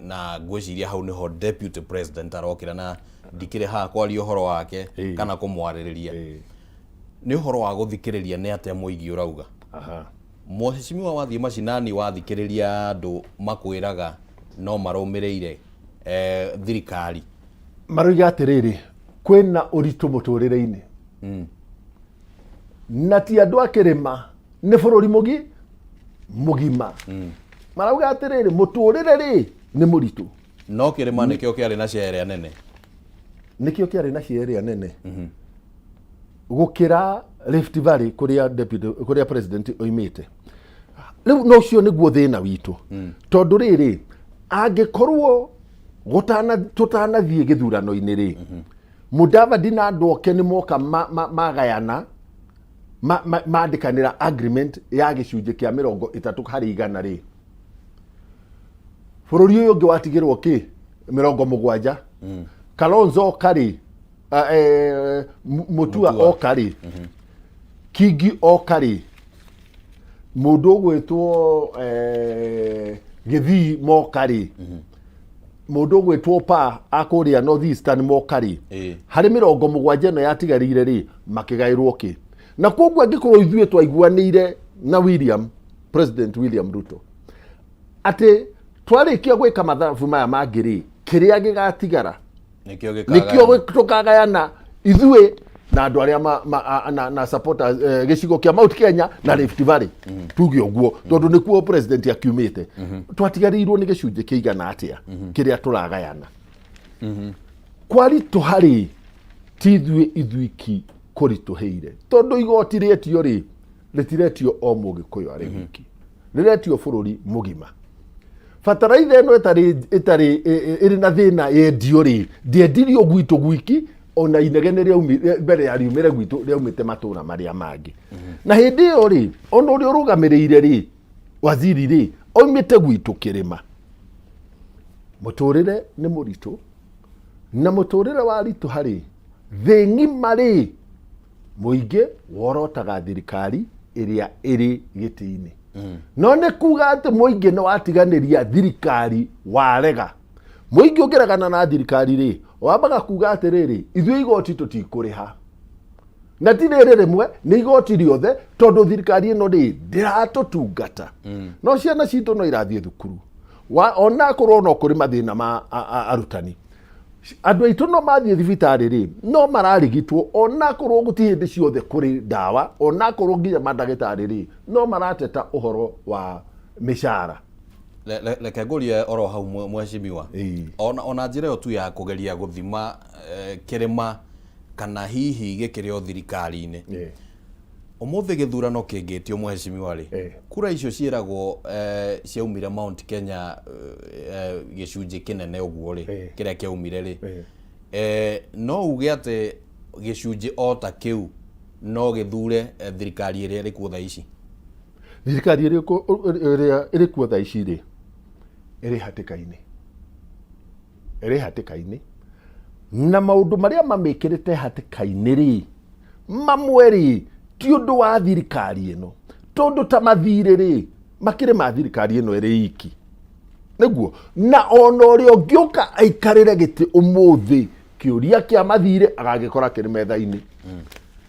na ngwĩciria hau nĩho deputy president arokĩra, na ndikĩrĩ haha kwaria ũhoro wake kana kũmwarĩrĩria. Nĩ ũhoro wa gũthikĩrĩria nĩ atĩa mũingĩ ũrauga. Mheshimiwa, wathiĩ macinani wathikĩrĩria andũ makwĩraga no marũmĩrĩire thirikari. Maroiga atĩrĩrĩ, kwĩna ũritũ mũtũrĩre-inĩ, na ti andũ a kĩrĩma, nĩ bũrũri mũgima. Marauga atĩrĩrĩ, mũtũrĩre rĩ nĩ mũritũ. No kĩrĩma nĩkĩo kĩarĩ na share ĩrĩa nene. Nĩkĩo kĩarĩ na share ĩrĩa nene gũkĩra Rift Valley kũrĩa deputy, kũrĩa president oimĩte. Rĩu no ũcio nĩguo thĩna witũ, tondũ rĩrĩ, angĩkorwo tũtanathiĩ gĩthurano-inĩ rĩ, Mudavadi na andũ oke nĩ moka magayana, mandĩkanĩra agreement ya gĩcunjĩ kĩa 30% rĩ, bũrũri ũyũ ũngĩ watigĩrwo kĩ? 70. Kalonzo oka rĩ, Mutua Mutua. oka rĩ, Kingi oka rĩ, mũndũ ũgwĩtwo Gĩthii moka rĩ, mũndũ ũgwĩtwo pa akũrĩa North Eastern moka rĩ, harĩ 70 ĩno yatigarire rĩ, makĩgaĩrwo kĩ? Na koguo angĩkorwo ithuĩ twaiguanĩire na William, President William Ruto, atĩ twarĩkia gwĩka mathabu maya mangĩ rĩ, kĩrĩa gĩgatigara nĩkĩo nĩkĩo gĩkagayana. Tũkagayana ithuĩ na andũ arĩa na supporters, gĩcigo kĩa Mount Kenya na Rift Valley, tuge ũguo, tondũ nĩkuo president akiumĩte, twatigarĩirwo nĩ gĩcunjĩ kĩigana atĩa kĩrĩa tũragayana? Kwaritũha rĩ, ti ithuĩ ithuiki kũritũhĩire, tondũ igoti rĩetio rĩ, rĩtiretio o Mũgĩkũyũ arĩ wiki, rĩretio bũrũri mũgima. Bataraitha ĩno ĩtarĩ ĩrĩ na thĩna yendio rĩ, ndĩendirio gwitũ gwiki, ona inegene rĩaumire mbere ya riumĩre gwitũ, rĩaumĩte matũra marĩa mangĩ. Na hĩndĩ ĩyo rĩ, ona ũrĩa ũrũgamĩrĩire rĩ, waziri rĩ, oimĩte gwitũ kĩrĩma. Mũtũrĩre nĩ mũritũ, na mũtũrĩre wa ritũha rĩ, thĩ ng'ima rĩ, mũingĩ worotaga thirikari ĩrĩa ĩrĩ gĩtĩ-inĩ. No nĩ kuga atĩ mũingĩ nĩ watiganĩria thirikari, warega. Mũingĩ ũngĩregana na thirikari rĩ, Wambaga kuga atĩrĩrĩ, ithuĩ igoti tũtikũrĩha, na ti rĩrĩ rĩmwe, nĩ igoti rĩothe, tondũ thirikari ĩno rĩ ndĩratũtungata. No ciana citũ no irathiĩ thukuru. Ona akorwo no kũrĩ mathĩna ma arutani, andũ aitũ no mathiĩ thibitarĩ rĩ, no mararigitwo, ona akorwo gũtirĩ hĩndĩ ciothe kũrĩ ndawa, ona akorwo nginya mandagĩtarĩ rĩ no marateta ũhoro wa mĩcara. Reke ngũrie oro hau, mheshimiwa. Ona njĩra ĩyo tu ya kũgeria gũthima kĩrĩma kana hihi gĩkĩrĩ o thirikari-inĩ, ũmũthĩ gĩthurano kĩngĩtio, mheshimiwa rĩ, kura icio ciĩragwo ciaumire Mount Kenya, gĩcunjĩ kĩnene ũguo rĩ, kĩrĩa kĩaumire rĩ, no uge atĩ gĩcunjĩ o ta kĩu no gĩthure thirikari ĩrĩa ĩrĩ kuo thaa ici? Thirikari ĩrĩa ĩrĩ kuo thaa ici rĩ, ĩrĩ hatĩka-inĩ, ĩrĩ hatĩka-inĩ, na maũndũ marĩa mamĩkĩrĩte hatĩka-inĩ rĩ, mamwe rĩ ti ũndũ wa thirikari ĩno, tondũ ta mathirĩ rĩ, makĩrĩ ma thirikari ĩno ĩrĩ iki nĩguo, na ona ũrĩa ũngĩũka aikarĩre gĩtĩ ũmũthĩ, kĩũria kĩa mathirĩ agagĩkora kĩrĩ metha-inĩ.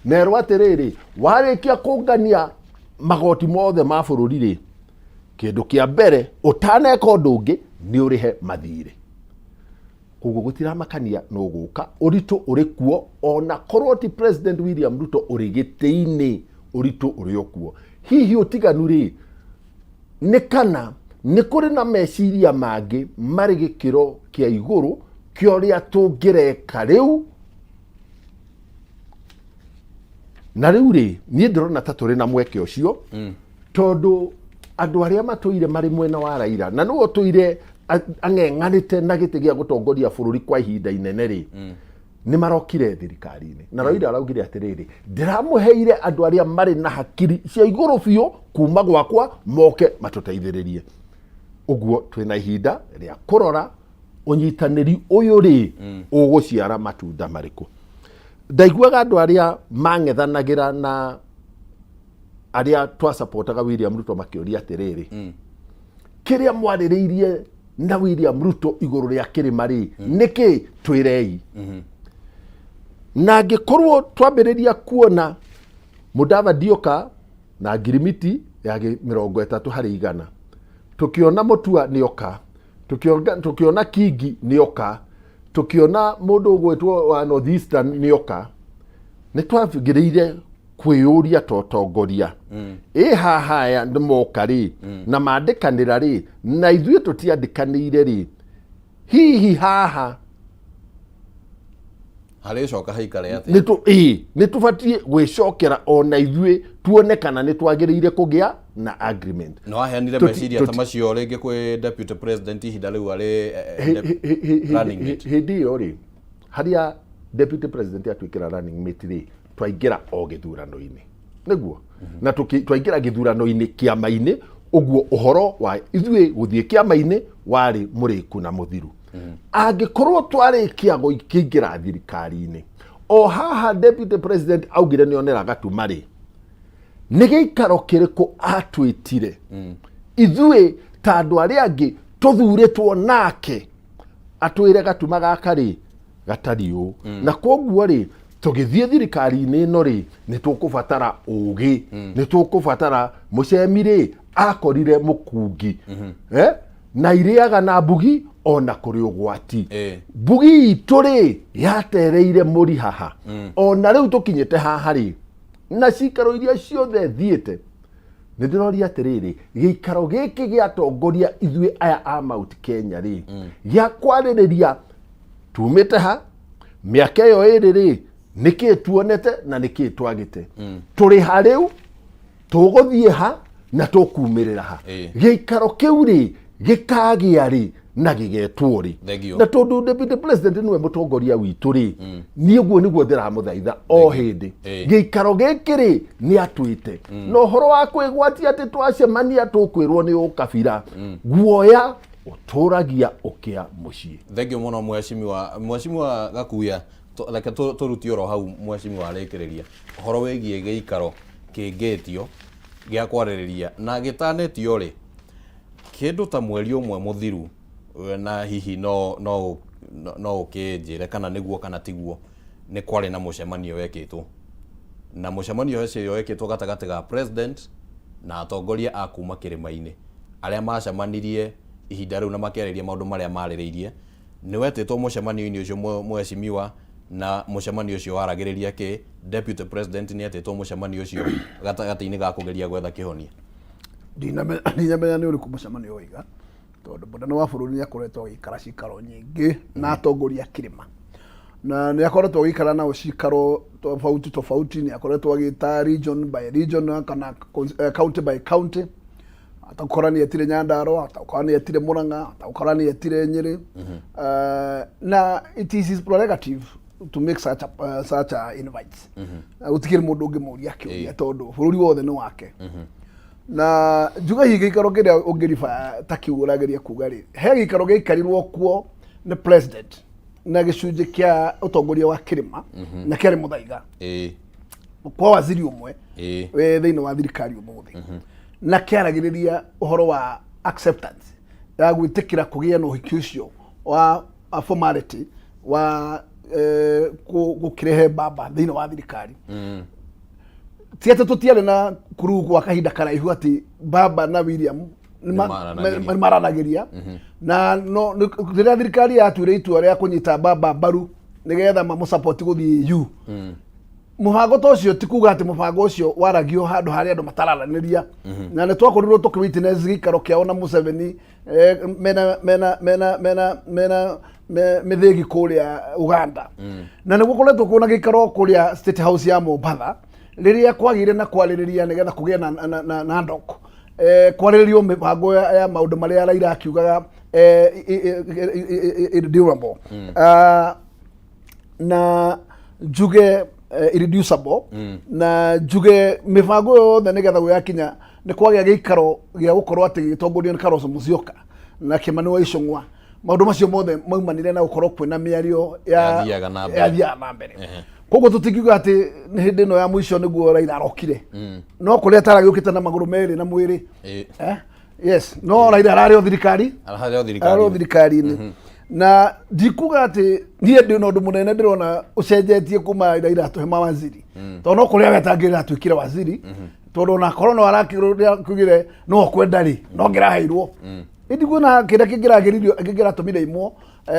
Nerwo atĩrĩrĩ, warĩkia kũngania magoti mothe ma bũrũri rĩ, kĩndũ kĩa mbere ũtaneka ũndũ ũngĩ nĩ ũrĩhe mathirĩ. Koguo gũtiramakania no gũka ũritũ ũrĩ kuo, ona korwo ti President William Ruto ũrĩ gĩtĩ-inĩ, ũritũ ũrĩ o kuo. Hihi ũtiganu rĩ, nĩ kana nĩ kũrĩ na meciria mangĩ marĩ gĩkĩro kĩa igũrũ kĩa ũrĩa tũngĩreka rĩu. Na rĩu rĩ, niĩ ndĩrona ta tũrĩ na mweke ũcio, tondũ andũ arĩa matũire marĩ mwena wa Raila na nĩwe ũtũire ang'eng'anĩte na gĩtĩ gĩa gũtongoria bũrũri kwa ihinda inene rĩ, nĩ marokire thirikari-inĩ, na Raila araugire atĩrĩrĩ, ndĩramũheire andũ arĩa marĩ na hakiri cia igũrũ biũ kuma gwakwa moke matũteithĩrĩrie. Ũguo twĩna ihinda rĩa kũrora ũnyitanĩri ũyũ rĩ ũgũciara matunda marĩkũ. Ndaiguaga andũ arĩa mang'ethanagĩra na arĩa twasapotaga William Ruto makĩũria atĩrĩrĩ, kĩrĩa mwarĩrĩirie na William Ruto igũrũ rĩa kĩrĩma rĩ, nĩkĩ? Twĩrei. Na angĩkorwo twambĩrĩria kuona Mudavadi oka na ngirimiti ya 30%, tũkĩona Mutua nĩoka, tũkĩona Kingi nĩoka, tũkĩona mũndũ ũgwĩtwo wa North Eastern nĩoka, nĩ twagĩrĩire kwĩyũria ta ũtongoria, ĩ haha aya nĩ moka rĩ, na mandĩkanĩra rĩ, na ithuĩ tũtiandĩkanĩire rĩ, hihi haha Harĩcoka haikare atĩa? Nĩ tũbatiĩ gwĩcokera ona ithuĩ tuone kana nĩ twagĩrĩire kũgĩa na agreement. Nĩ waheanire meciria ta macio rĩngĩ kwĩ Deputy President ihinda rĩu arĩ running mate? Hĩndĩ ĩyo rĩ, harĩa Deputy President atuĩkĩra running mate rĩ, twaingĩra o gĩthurano-inĩ nĩguo, na twaingĩra gĩthurano-inĩ kĩama-inĩ ũguo, ũhoro wa ithuĩ gũthiĩ kĩama-inĩ warĩ mũrĩku na mũthiru. Angĩkorwo twarĩkia kũingĩra thirikari-inĩ, o haha Deputy President augire nĩ onera gatuma rĩ, nĩ gĩikaro kĩrĩkũ atwĩtire ithuĩ ta andũ arĩa angĩ tũthurĩtwo nake atwĩre gatuma gaka rĩ gatariĩ ũũ? Na koguo rĩ, tũgĩthiĩ thirikari-inĩ ĩno rĩ, nĩ tũkũbatara ũgĩ, nĩ tũkũbatara mũcemi rĩ akorire mũkungi, eh? Na irĩaga na mbugi ona kũrĩ ũgwati. Mbugi itũ rĩ yatereire mũri haha, ona rĩu tũkinyĩte haha rĩ, na cikaro iria ciothe thiĩte nĩ ndĩroria atĩrĩrĩ, gĩikaro gĩkĩ gĩatongoria ithuĩ aya a Mount Kenya rĩ, gĩa kwarĩrĩria tumĩte ha, mĩaka ĩyo 2 rĩ, nĩkĩ tuonete na nĩkĩ twagĩte, tũrĩ ha rĩu, tũgũthiĩ ha na tũkumĩrĩra ha? Gĩikaro kĩu rĩ, gĩkagĩa rĩ na gĩgetwo rĩ? Thank you. Na tondũ Deputy President nĩwe mũtongoria witũ rĩ, niĩ ũguo nĩguo ndĩramũthaitha o hĩndĩ. Gĩikaro gĩkĩ rĩ, nĩ atwĩte na ũhoro wa kwĩgwatia atĩ twacemania tũkwĩrwo nĩ ũkabira, guoya ũtũragia ũkĩa mũciĩ. Thank you mũno, mheshimiwa Gakuya. Reke tũrutie oro hau mheshimiwa arĩkĩrĩria ũhoro wĩgiĩ gĩikaro kĩngĩtio gĩa kwarĩrĩria na gĩtanetio rĩ, kĩndũ ta mweri ũmwe mũthiru, na hihi no no No ũkĩnjĩre kana nĩguo kana tiguo, nĩ kwarĩ na mũcemanio wekĩtwo, na mũcemanio ũcio wekĩtwo gatagatĩ ga president na atongoria a kuma kĩrĩma-inĩ arĩa macemanirie ihinda rĩu na makĩarĩria maũndũ marĩa marĩrĩirie. Nĩ wetĩtwo mũcemanio-inĩ ũcio, mheshimiwa, na mũcemanio ũcio waragĩrĩria kĩ? Deputy president nĩ etĩtwo mũcemanio ũcio gatagatĩ-inĩ ga kũgeria gwetha kĩhonia? Ndinamenya nĩ ũrĩkũ mũcemanio waiga, tondũ mũnene wa bũrũri nĩ akoretwo agĩikara cikaro nyingĩ na atongoria a kĩrĩma, na nĩ akoretwo agĩikara nao cikaro tofauti tofauti. Nĩ akoretwo agĩta region by region kana county by county. Atakora nĩ etire Nyandarua, atakora nĩ etire Murang'a, atakora nĩ etire Nyĩrĩ. Na it is his prerogative to make such a invites. Na gũtikĩrĩ mũndũ ũngĩmũria kĩũria, tondũ bũrũri wothe nĩ wake. Na njuga hihi gĩikaro kĩrĩa ũngĩriba ta kĩu ũrageria kuga rĩ, he gĩikaro gĩaikarirwo kuo nĩ president na gĩcunjĩ kĩa ũtongoria wa kĩrĩma, na kĩarĩ Mũthaiga kwa waziri ũmwe wĩ thĩinĩ wa thirikari ũmũthĩ, na kĩaragĩrĩria ũhoro wa acceptance ya gwĩtĩkĩra kũgĩa na ũhiki ũcio wa formality wa gũkĩrehe baba thĩinĩ wa thirikari. Ti atĩ tũtiarĩ na kuruu gwa kahinda karaihu atĩ baba na William Nĩmaranagĩria. nĩ maranagĩria, na no rĩrĩa thirikari yatuire itua rĩa kũnyita baba mbaru nĩgetha mamũsupport gũthiĩ EU, mũbango ta ũcio ti kuga atĩ mũbango ũcio waragio handũ harĩa andũ matararanĩria. Na nĩ twakorirwo tũkĩ witness gĩikaro kĩao na Museveni, mena mĩthĩgi kũrĩa Uganda, na nĩ gũkoretwo kuona gĩikaro kũrĩa State House ya Mombatha rĩrĩa kwagĩire na kwarĩrĩria nĩgetha kũgĩe na ndoko, kwarĩrĩrio mĩbango ya maũndũ marĩa Raila akiugaga irredeemable. Ah, na njuge irreducible, na njuge mĩbango yothe nĩgetha gũgakinya nĩ kwagĩa gĩikaro gĩa gũkorwo atĩ gĩgĩtongorio nĩ Kalonzo Musyoka na Kimani wa Ichung'wa. Maũndũ macio mothe maumanire na gũkorwo kwĩna mĩario Yathiaga na mbere. Yathiaga na mbere. Koguo tũtingiuga atĩ nĩ hĩndĩ ĩno ya mũico nĩguo Raila arokire, no kũrĩa ataragĩũkĩte na magũrũ merĩ na mwĩrĩ. Eh? Yes, no Raila ararĩ o thirikari. Ararĩ o Ararĩ o thirikari. Thirikari-inĩ. Na ndikuga atĩ niĩ ndĩ na ũndũ mũnene ndĩrona ũcenjetie kuma Raila atũhe mawaziri, tondũ no kũrĩa we atangĩratuĩkire waziri, tondũ ona korwo no arakĩugire no kwenda rĩ, no ngĩraheirwo. Ndikuona kĩrĩa kĩngĩragĩririo kĩngĩratũmire imwo,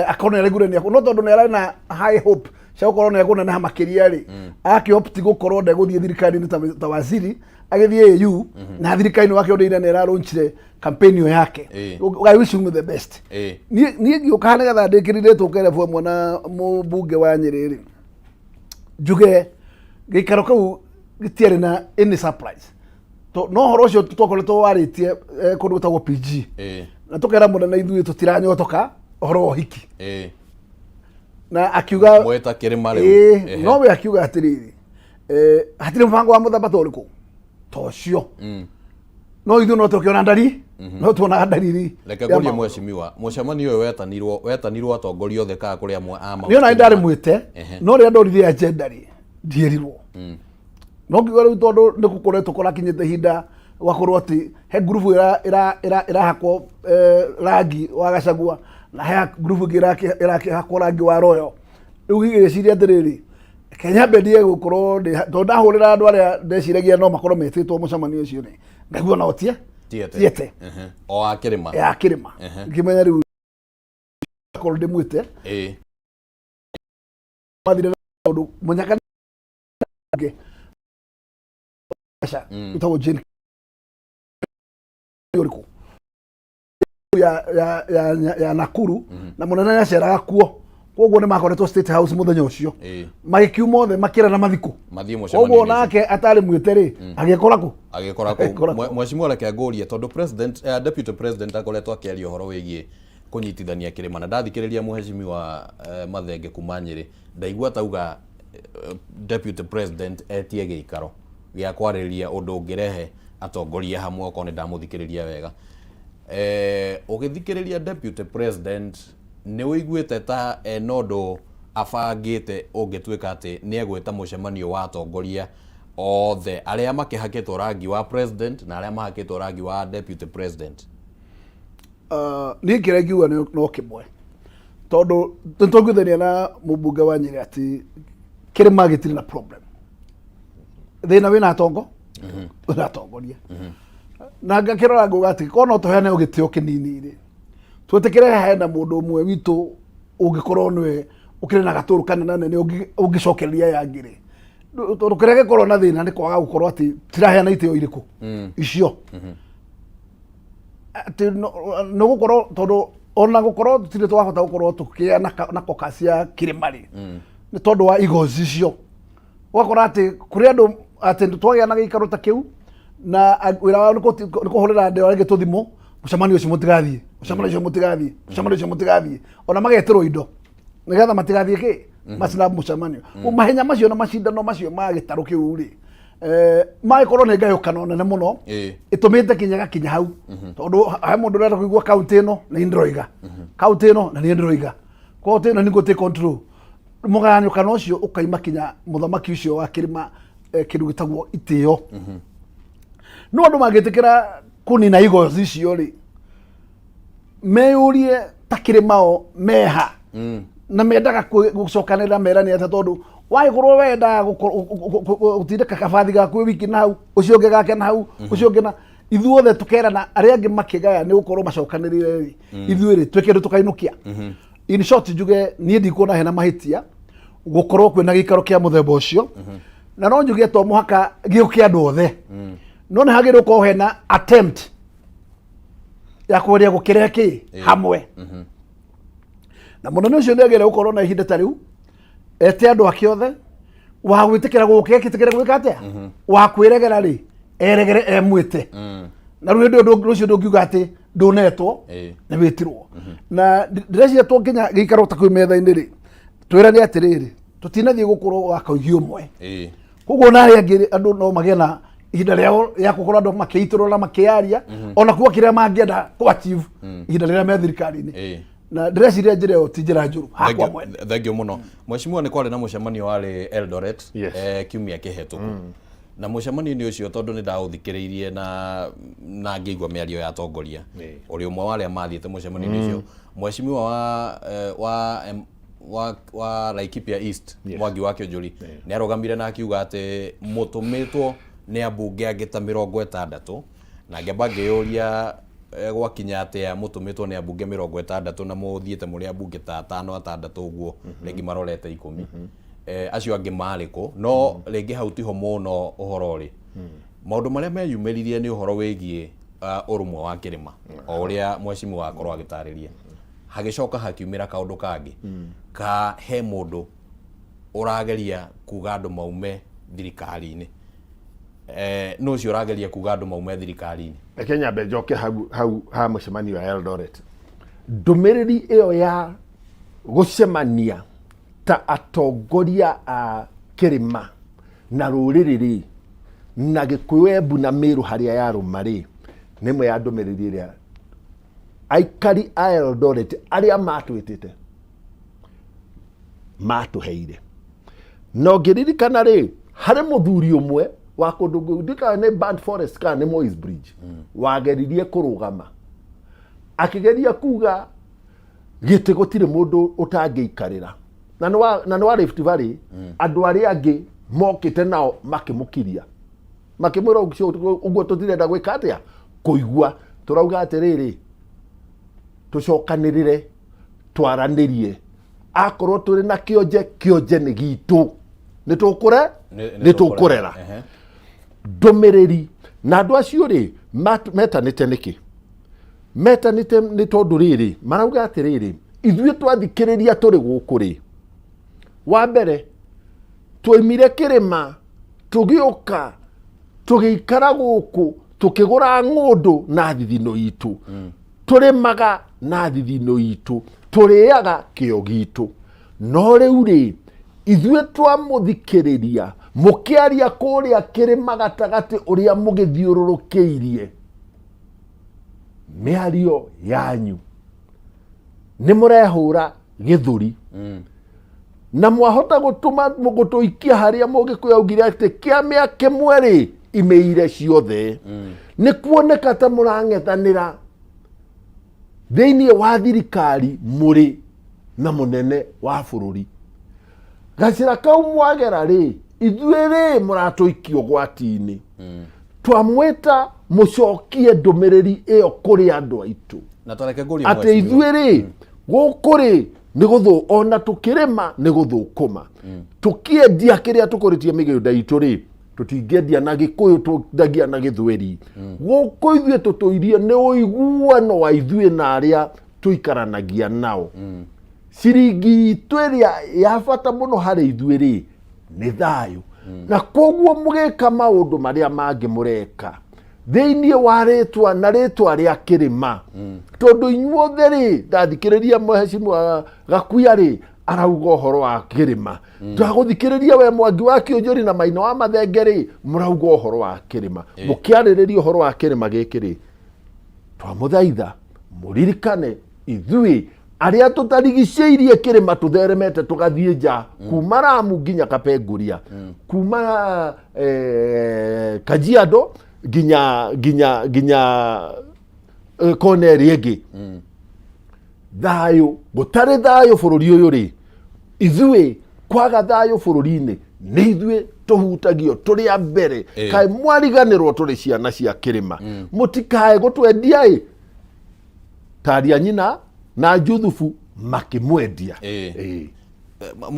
akorwo nĩ araiguire nĩ no tondũ nĩ ararĩ na high hope cia gũkorwo nĩ ekũneneha makĩria rĩ, akĩopt gũkorwo ndegũthiĩ thirikari-inĩ ta waziri, agĩthiĩ AU na thirikari-inĩ wake ũndũ nĩ ĩrarũnchire campaign ĩyo yake. I wish him the best. Niĩ ngĩũka nĩgetha ndĩkĩrire tũkere bwe na mũmbunge wa Nyĩrĩ rĩ, njuge gĩikaro kĩu gĩtiarĩ na any surprise. No horo ũcio twakoretwo warĩtie kũndũ gwĩtagwo PG, na tũkera mũnene ithuĩ tũtiranyotoka ũhoro wa ũhiki, na akiuga Mweta kĩrĩma rĩu. No we akiuga atĩrĩrĩ, hatirĩ mũbango wa mũthemba ta ũrĩkũ ta ũcio, no ithuĩ no tũkĩona ndari, no tuonaga ndariri Reke ya ngũrie, maũndũ. Mheshimiwa, mũcemanio ũyũ wetanirwo atongoria othe kana kũrĩ amwe a Niĩ ona ndarĩ mwĩte, no rĩrĩa ndorire agenda rĩ, ndierirwo. No ngiuga rĩu tondũ nĩ gũkoretwo kũrakinyĩte ihinda gwakorwo atĩ he ngurubu ĩrahakwo rangi wa Gachagua, na he ngurubu ĩngĩ ĩrakĩhakwo rangi wa Royal. Rĩu ngĩgĩciria atĩrĩrĩ, Kenya mbendie gũkorwo tondũ ndahũrĩra andũ arĩa ndeciragia no makorwo metĩtwo mũcemanio ũcio rĩ, ngaigua no tie Tiete. Tiete. O a kĩrĩma. Ya kĩrĩma. Ngĩmenya rĩu akorwo ndĩmwĩte mathire na tondũ mũnyaka ngĩ aca wĩtagwo Jane ũrĩkũ ya Nakuru, na mũnene nĩaceraga kuo, koguo nĩ makoretwo State House mũthenya ũcio. Magĩkiuma othe makĩrana mathikũ Mathiĩ koguo mũcemanio-inĩ ũcio. Nake atarĩ mwĩte rĩ, agĩkora kũ? Agĩkora Agĩkora kũ? Mheshimiwa, reke ngũrie, tondũ president, deputy president akoretwo akĩaria ũhoro wĩgiĩ kũnyitithania kĩrĩma, na ndathikĩrĩria mheshimiwa Mathenge kuma Nyĩrĩ, ndaigua tauga deputy president etie gĩikaro gĩa kwarĩrĩria ũndũ ũngĩrehe atongoria hamwe, okorwo nĩ ndamũthikĩrĩria wega. Ũgĩthikĩrĩria deputy president, nĩ ũiguĩte ta ena ũndũ abangĩte ũngĩtuĩka atĩ nĩ egwĩta mũcemanio wa atongoria othe arĩa makĩhakĩtwo rangi wa president na arĩa mahakĩtwo rangi wa deputy president? Niĩ kĩrĩa ingiuga no kĩmwe. Tondũ nĩtwaiguithania na mũmbunge wa Nyĩrĩ atĩ kĩrĩma gĩtirĩ na problem. Thĩna wĩna atongo wĩna atongoria. Na ngakĩrora ngauga atĩ korwo no tũheane o gĩtĩo kĩnini rĩ, twĩtĩkĩre hena mũndũ ũmwe witũ ũngĩkorwo nĩwe ũkĩrĩ na gatũrũ kanenanene ũngĩcokereria aya angĩ rĩ, tondũ kĩrĩa gĩkorwo na thĩna nĩ kwaga gũkorwo atĩ tiraheana itĩo irĩkũ icio, atĩ nĩ gũkorwo tondũ ona gũkorwo tũtirĩ twahota gũkorwo tũkĩgĩa na koka cia kĩrĩma rĩ, nĩ tondũ wa igozi icio. Ũgakora atĩ kũrĩ andũ atĩ twagĩa na gĩikaro ta kĩu na wĩra wao nĩ kũhũrĩra andũ arĩa angĩ tũthimũ, mũcemanio ũcio mũtigathiĩ, mũcemanio ũcio mũtigathiĩ, mũcemanio ũcio mũtigathiĩ, ona magetĩrwo indo nĩgetha matigathiĩ kĩ macina mũcemanio. Mahenya macio na macindano macio ma gĩtarũ kĩu rĩ, magĩkorwo nĩ ngayũkano nene mũno ĩtũmĩte kinya gakinya hau, tondũ he mũndũ ũrenda kũigua kaunti ĩno na niĩ ndĩroiga kaunti ĩno na niĩ ndĩroiga kaunti ĩno nĩguo take control. Mũgayũkano ũcio ũkaima kinya mũthamaki ũcio wa kĩrĩma kĩndũ gĩtagwo itĩo. No andũ mangĩtĩkĩra kũnina igozi icio rĩ, meyũrie ta kĩrĩmao meha na mendaga gũcokanĩrĩra merane atĩa, tondũ wagĩkorwo wendaga gũtindĩka kabathi gaku wĩ wiki na hau, ũcio ũngĩ gake na hau, ũcio ũngĩ na ithuothe tũkerana, arĩa angĩ makĩgaya nĩ gũkorwo macokanĩrĩire rĩ, ithuĩ rĩ twĩ kĩndũ tũkainũkia. In short, njuge niĩ ndikuona hena mahĩtia gũkorwo kwĩna gĩikaro kĩa mũthemba ũcio, na no njuge to mũhaka gĩũke andũ othe, no nĩ hagĩrĩirwo gũkorwo hena attempt ya kũgeria gũkĩrehe kĩ hamwe. Na mũnene ũcio nĩ agĩrĩire gũkorwo na ihinda ta rĩu ete andũ ake othe, wa gwĩtĩkĩra gũka ekĩtĩkĩre gwĩka atĩa, wa kwĩregera rĩ eregere emwĩte. Na rĩu hĩndĩ ĩyo rũciũ ndũngiuga atĩ ndũnetwo, nĩ wĩtirwo. Na ndĩreciria to nginya gĩikaro ta kĩu metha-inĩ rĩ, twĩrane atĩrĩrĩ, tũtinathiĩ gũkorwo wa koigi ũmwe. Koguo na arĩa angĩ rĩ, andũ no magĩe na ihinda rĩao rĩa gũkorwo andũ makĩitũrũra na makĩaria ona kuga kĩrĩa mangĩenda kũ achieve ihinda rĩrĩa me thirikari-inĩ. Na ndĩreciria njĩra ĩyo ti njĩra njũru hakwa mwene. Thank you mũno, mheshimiwa. Nĩ kwarĩ na mũcemanio warĩ Eldoret kiumia kĩhetũku, na mũcemanio-inĩ ũcio, tondũ nĩ ndaũthikĩrĩirie na ngĩigua mĩario ya atongoria, ũrĩ ũmwe wa arĩa mathiĩte mũcemanio-inĩ ũcio, mheshimiwa wa Laikipia East, Mwangi wa Kĩonjũri, nĩ arũgamire na akiuga atĩ mũtũmĩtwo nĩ ambunge angĩ ta 60, na ngĩamba ngĩyũria, gwakinya atĩa mũtũmĩtwo nĩ ambunge 60 na mũthiĩte mũrĩ ambunge ta atano atandatũ ũguo, rĩngĩ marorete 10, acio angĩ marĩ kũ? No rĩngĩ hau tiho mũno ũhoro ũrĩ. Maũndũ marĩa meyumĩririe nĩ ũhoro wĩgiĩ ũrũmwe wa kĩrĩma, o ũrĩa mheshimiwa akorwo agĩtarĩria. Hagĩcoka hakiumĩra kaũndũ kangĩ ka he mũndũ ũrageria kuga andũ maume thirikari-inĩ. Nũ ũcio ũrageria kuga andũ maume thirikari-inĩ? Reke nyambe njoke hau hau ha mũcemanio wa Eldoret. Ndũmĩrĩri ĩyo ya gũcemania ta atongoria a kĩrĩma na rũrĩrĩ rĩ, na Gĩkũyũ, Embu na Mĩrũ harĩa yarũma rĩ, nĩ ĩmwe ya ndũmĩrĩri ĩrĩa aikari a Eldoret arĩa matwĩtĩte matũheire. Na ũngĩririkana rĩ, harĩ mũthuri ũmwe wa kũndũ ndikana nĩ Burnt Forest kana nĩ Moi's Bridge, wageririe kũrũgama akĩgeria kuga gĩtĩ gũtirĩ mũndũ ũtangĩikarĩra, na nĩ wa Rift Valley. Andũ arĩa angĩ mokĩte nao makĩmũkiria, makĩmwĩra ũguo tũtirenda gwĩka atĩa kũigua, tũrauga atĩrĩrĩ, tũcokanĩrĩre twaranĩrie, akorwo tũrĩ na kĩonje, kĩonje nĩ gitũ, nĩ tũkũre nĩ tũkũrera. Ndũmĩrĩri na andũ acio rĩ metanĩte nĩkĩ? Metanĩte nĩ tondũ rĩrĩ, marauga atĩrĩrĩ, ithuĩ twathikĩrĩria tũrĩ gũkũ rĩ, wa mbere twaimire kĩrĩma tũgĩũka tũgĩikara gũkũ, tũkĩgũra ng'ũndũ na thithino itũ, tũrĩmaga na thithino itũ, tũrĩaga kĩo gitũ. No rĩu rĩ, ithuĩ twamũthikĩrĩria mũkĩaria kũrĩa kĩrĩma gatagatĩ ũrĩa mũgĩthiũrũrũkĩirie, mĩario yanyu nĩ mũrehũra gĩthũri na mwahota gũtũma gũtũikia harĩa mũgĩkũyũ augire atĩ kĩamĩa kĩmwe rĩ imĩire ciothe. Nĩ kuoneka ta mũrang'ethanĩra thĩinĩ wa thirikari mũrĩ Na mũnene wa bũrũri. Gacĩra kau mwagera rĩ, ithuĩ rĩ mũratũikia ũgwati-inĩ. Twamwĩta mũcokie ndũmĩrĩri ĩyo kũrĩ andũ aitũ. Na tareke ngũrie Atĩ mheshimiwa. ithuĩ rĩ, gũkũ rĩ nĩ gũthũ ona tũkĩrĩma nĩ gũthũkũma. Tũkĩendia kĩrĩa tũkũrĩtie mĩgũnda itũ rĩ, tũtingĩendia na Gĩkũyũ, twendagia na Gĩthweri. Gũkũ ithuĩ tũtũirie nĩ ũiguano wa ithuĩ na arĩa tũikaranagia nao. Ciringi itũ ĩrĩa ya bata mũno harĩ ithuĩ rĩ nĩ thayũ. Na koguo mũgĩka maũndũ marĩa mangĩ mũreka thĩinĩ wa rĩtwa na rĩtwa rĩa kĩrĩma, tondũ inyuothe rĩ, ndathikĩrĩria mheshimiwa Gakuya rĩ, arauga ũhoro wa kĩrĩma. Ndagũthikĩrĩria we Mwangi wa Kĩũnjũri na Maina wa Mathenge rĩ, mũrauga ũhoro wa kĩrĩma. Mũkĩarĩrĩria ũhoro wa kĩrĩma gĩkĩ rĩ, twamũthaitha mũririkane ithuĩ arĩa tũtarigicĩirie kĩrĩma, tũtheremete tũgathiĩ nja kuma Ramu nginya Kapenguria, kuma Kajiado nginya kona ĩrĩa ĩngĩ. Thayũ, gũtarĩ thayũ bũrũri ũyũ rĩ, ithuĩ kwaga thayũ bũrũri-inĩ nĩ ithuĩ tũhutagio tũrĩ a mbere. Kaĩ mwariganĩrwo tũrĩ ciana cia kĩrĩma? Mũtikae gũtwendia ĩ taria nyina na Juthubu makĩmwendia.